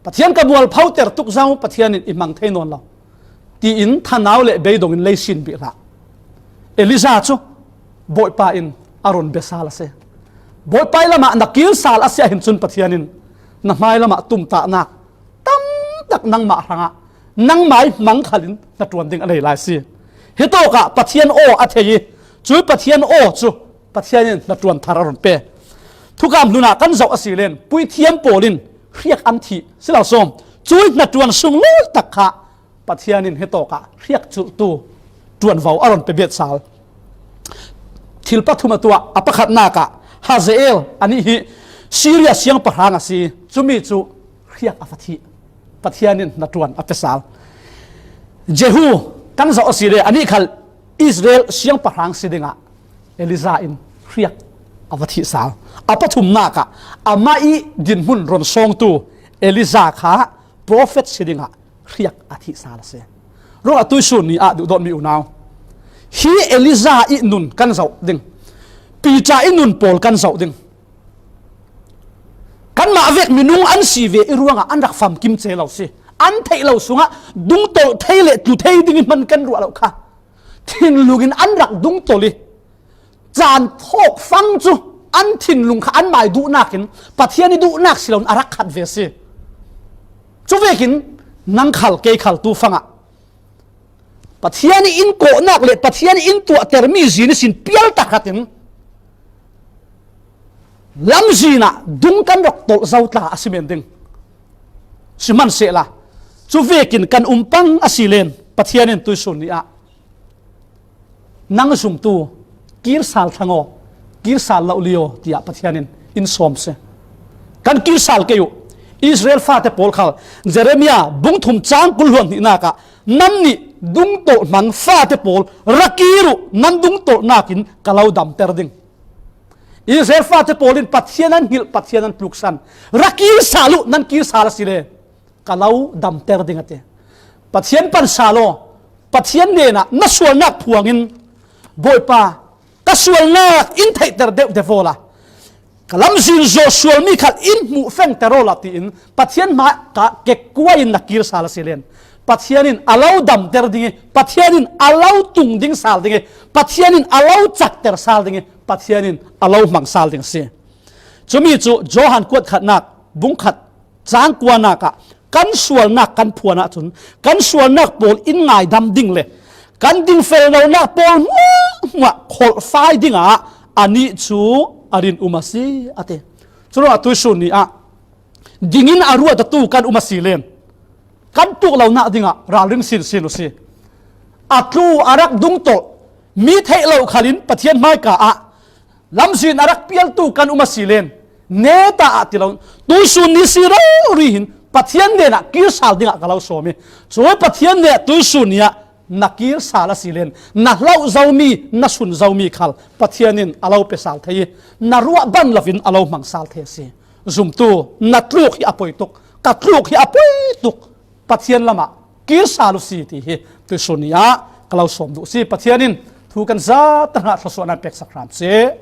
Pathian ka mualphoter tuk zo, Pathian in i hmang thei nawn lo, tiin thanau le beidong in lei sin bih hlah. Elijah cu Bawipa in a run bia sal a si. Bawipa ih lamah na kir sal a si ahhin cun Pathian in na hmai lamah tumtahnak tamtak nangmah hrangah nangmah ih hmang khalin hnaṭuan ding a nei lai si. Hi tawkah Pathian aw a thei i cuih Pathian aw cu Pathian in hnaṭuan thar a run pe. Thukam hlun ah kan zoh a si len puithiam pawl in hriak an thih si lo sawm. Cuih hnaṭuan sunglawi tak kha Pathian in hi tawkah hriak culhtu ṭuanvo a run pe bet sal. Thil pathum a tuah, a pakhatnak ah Hazael anih hi Syria siangpahrang a si. Cumi cu hriak a va thih. Pathian in hnaṭuan a pe sal. Jehu kan zoh a si le anih khal Israel siangpahrang si dingah Elijah in hriak a va thihsal. A pathumnak ah amah ih dinhmun ronsawngtu Elijah kha prophet si dingah hriak a thihsal a si. Ruangah tuisun ni ah duhdawtmi unau, hi Elijah ih nun kan zoh ding, Peter ih nun pawl kan zoh ding. Kanmah vek minung an si ve ih ruangah an rak famkim ce lo si. An theih lo sungah dungtolh thei le tlu thei ding ih hman kan ruah lo kha. Thinlung in an rak dungtolh ih caan thawk fang cu an thinlung kha anmai duhnak in Pathian ih duhnak si loin a rak khat ve si. Cuvekin nang khal kei khal tu fangah Pathian ih in kawhnak le Pathian ih in tuahtermi zin ihsin pial tak khat in lamzin ah dung kan rak tolh zo tla a si men ding. Sihmanhsehla cuvekin kan um pang a si len Pathian in tuisun ni ah nang zumtu kir sal thlang aw, kir sal lo li aw, tiah Pathian in in sawm si. Kan kir sal kei uh. Israel fate pawl khal Jeremiah bung thum cang kul hluan hnihnak ah, "Nannih dungtolh hmang fate pawl, ra kir uh, nan dungtolhnak in ka lo damter ding." Israel fate pawl in Pathian an hngilh, Pathian an tluksan. "Ra kir sal uh, nan kir sal a si le ka lo damter ding," a ti. Pathian pan sal aw, Pathian hnenah na sualnak phuangin, "Bawipa, ka sualnak in theihter deuh deuh awla ka lamzin zawh sualmi khat in hmuh fengter awla," tiin Pathian hmai ah kekkuai in na kir sal a si len Pathian in a lo damter ding ih, Pathian in a lo tung ding sal ding ih, Pathian in a lo cakter sal ding ih, Pathian in a lo hmang sal ding a si. Cumi cu Johan kuat khatnak bung khat cang kuanak ah kan sualnak kan phuan ahcun kan sualnak pawl in ngaidam ding le kan dingfel lonak pawl hmuahhmuah kholhfai dingah anih cu a rin um a si, a ti. Curuangah tuisun ni ah dingin a ruat atu kan um a si len kan tuk lonak dingah ralring sinsin uh si. A tlu a rak dungtolh mi theih lo khalin Pathian hmaika ah lamzin a rak pialtu kan um a si len neta ah ti lo, tuisun ni si rori hin Pathian hnenah kir sal dingah ka lo sawm ih, cumi Pathian hnenah tuisun ni ah na kir sal a si len na hloh zomi, na sun zomi khal Pathian in a lo pe sal thei ih, na ruah ban loin a lo hmang sal thei a si. Zumtu, na tluk hi a poi tuk, ka tluk hi a poi tuk. Pathian lamah kir sal uh si ti hi tuisun ni ah ka lo sawm duh si. Pathian in thu kan zate hnah thluasuahnak peksak hram seh.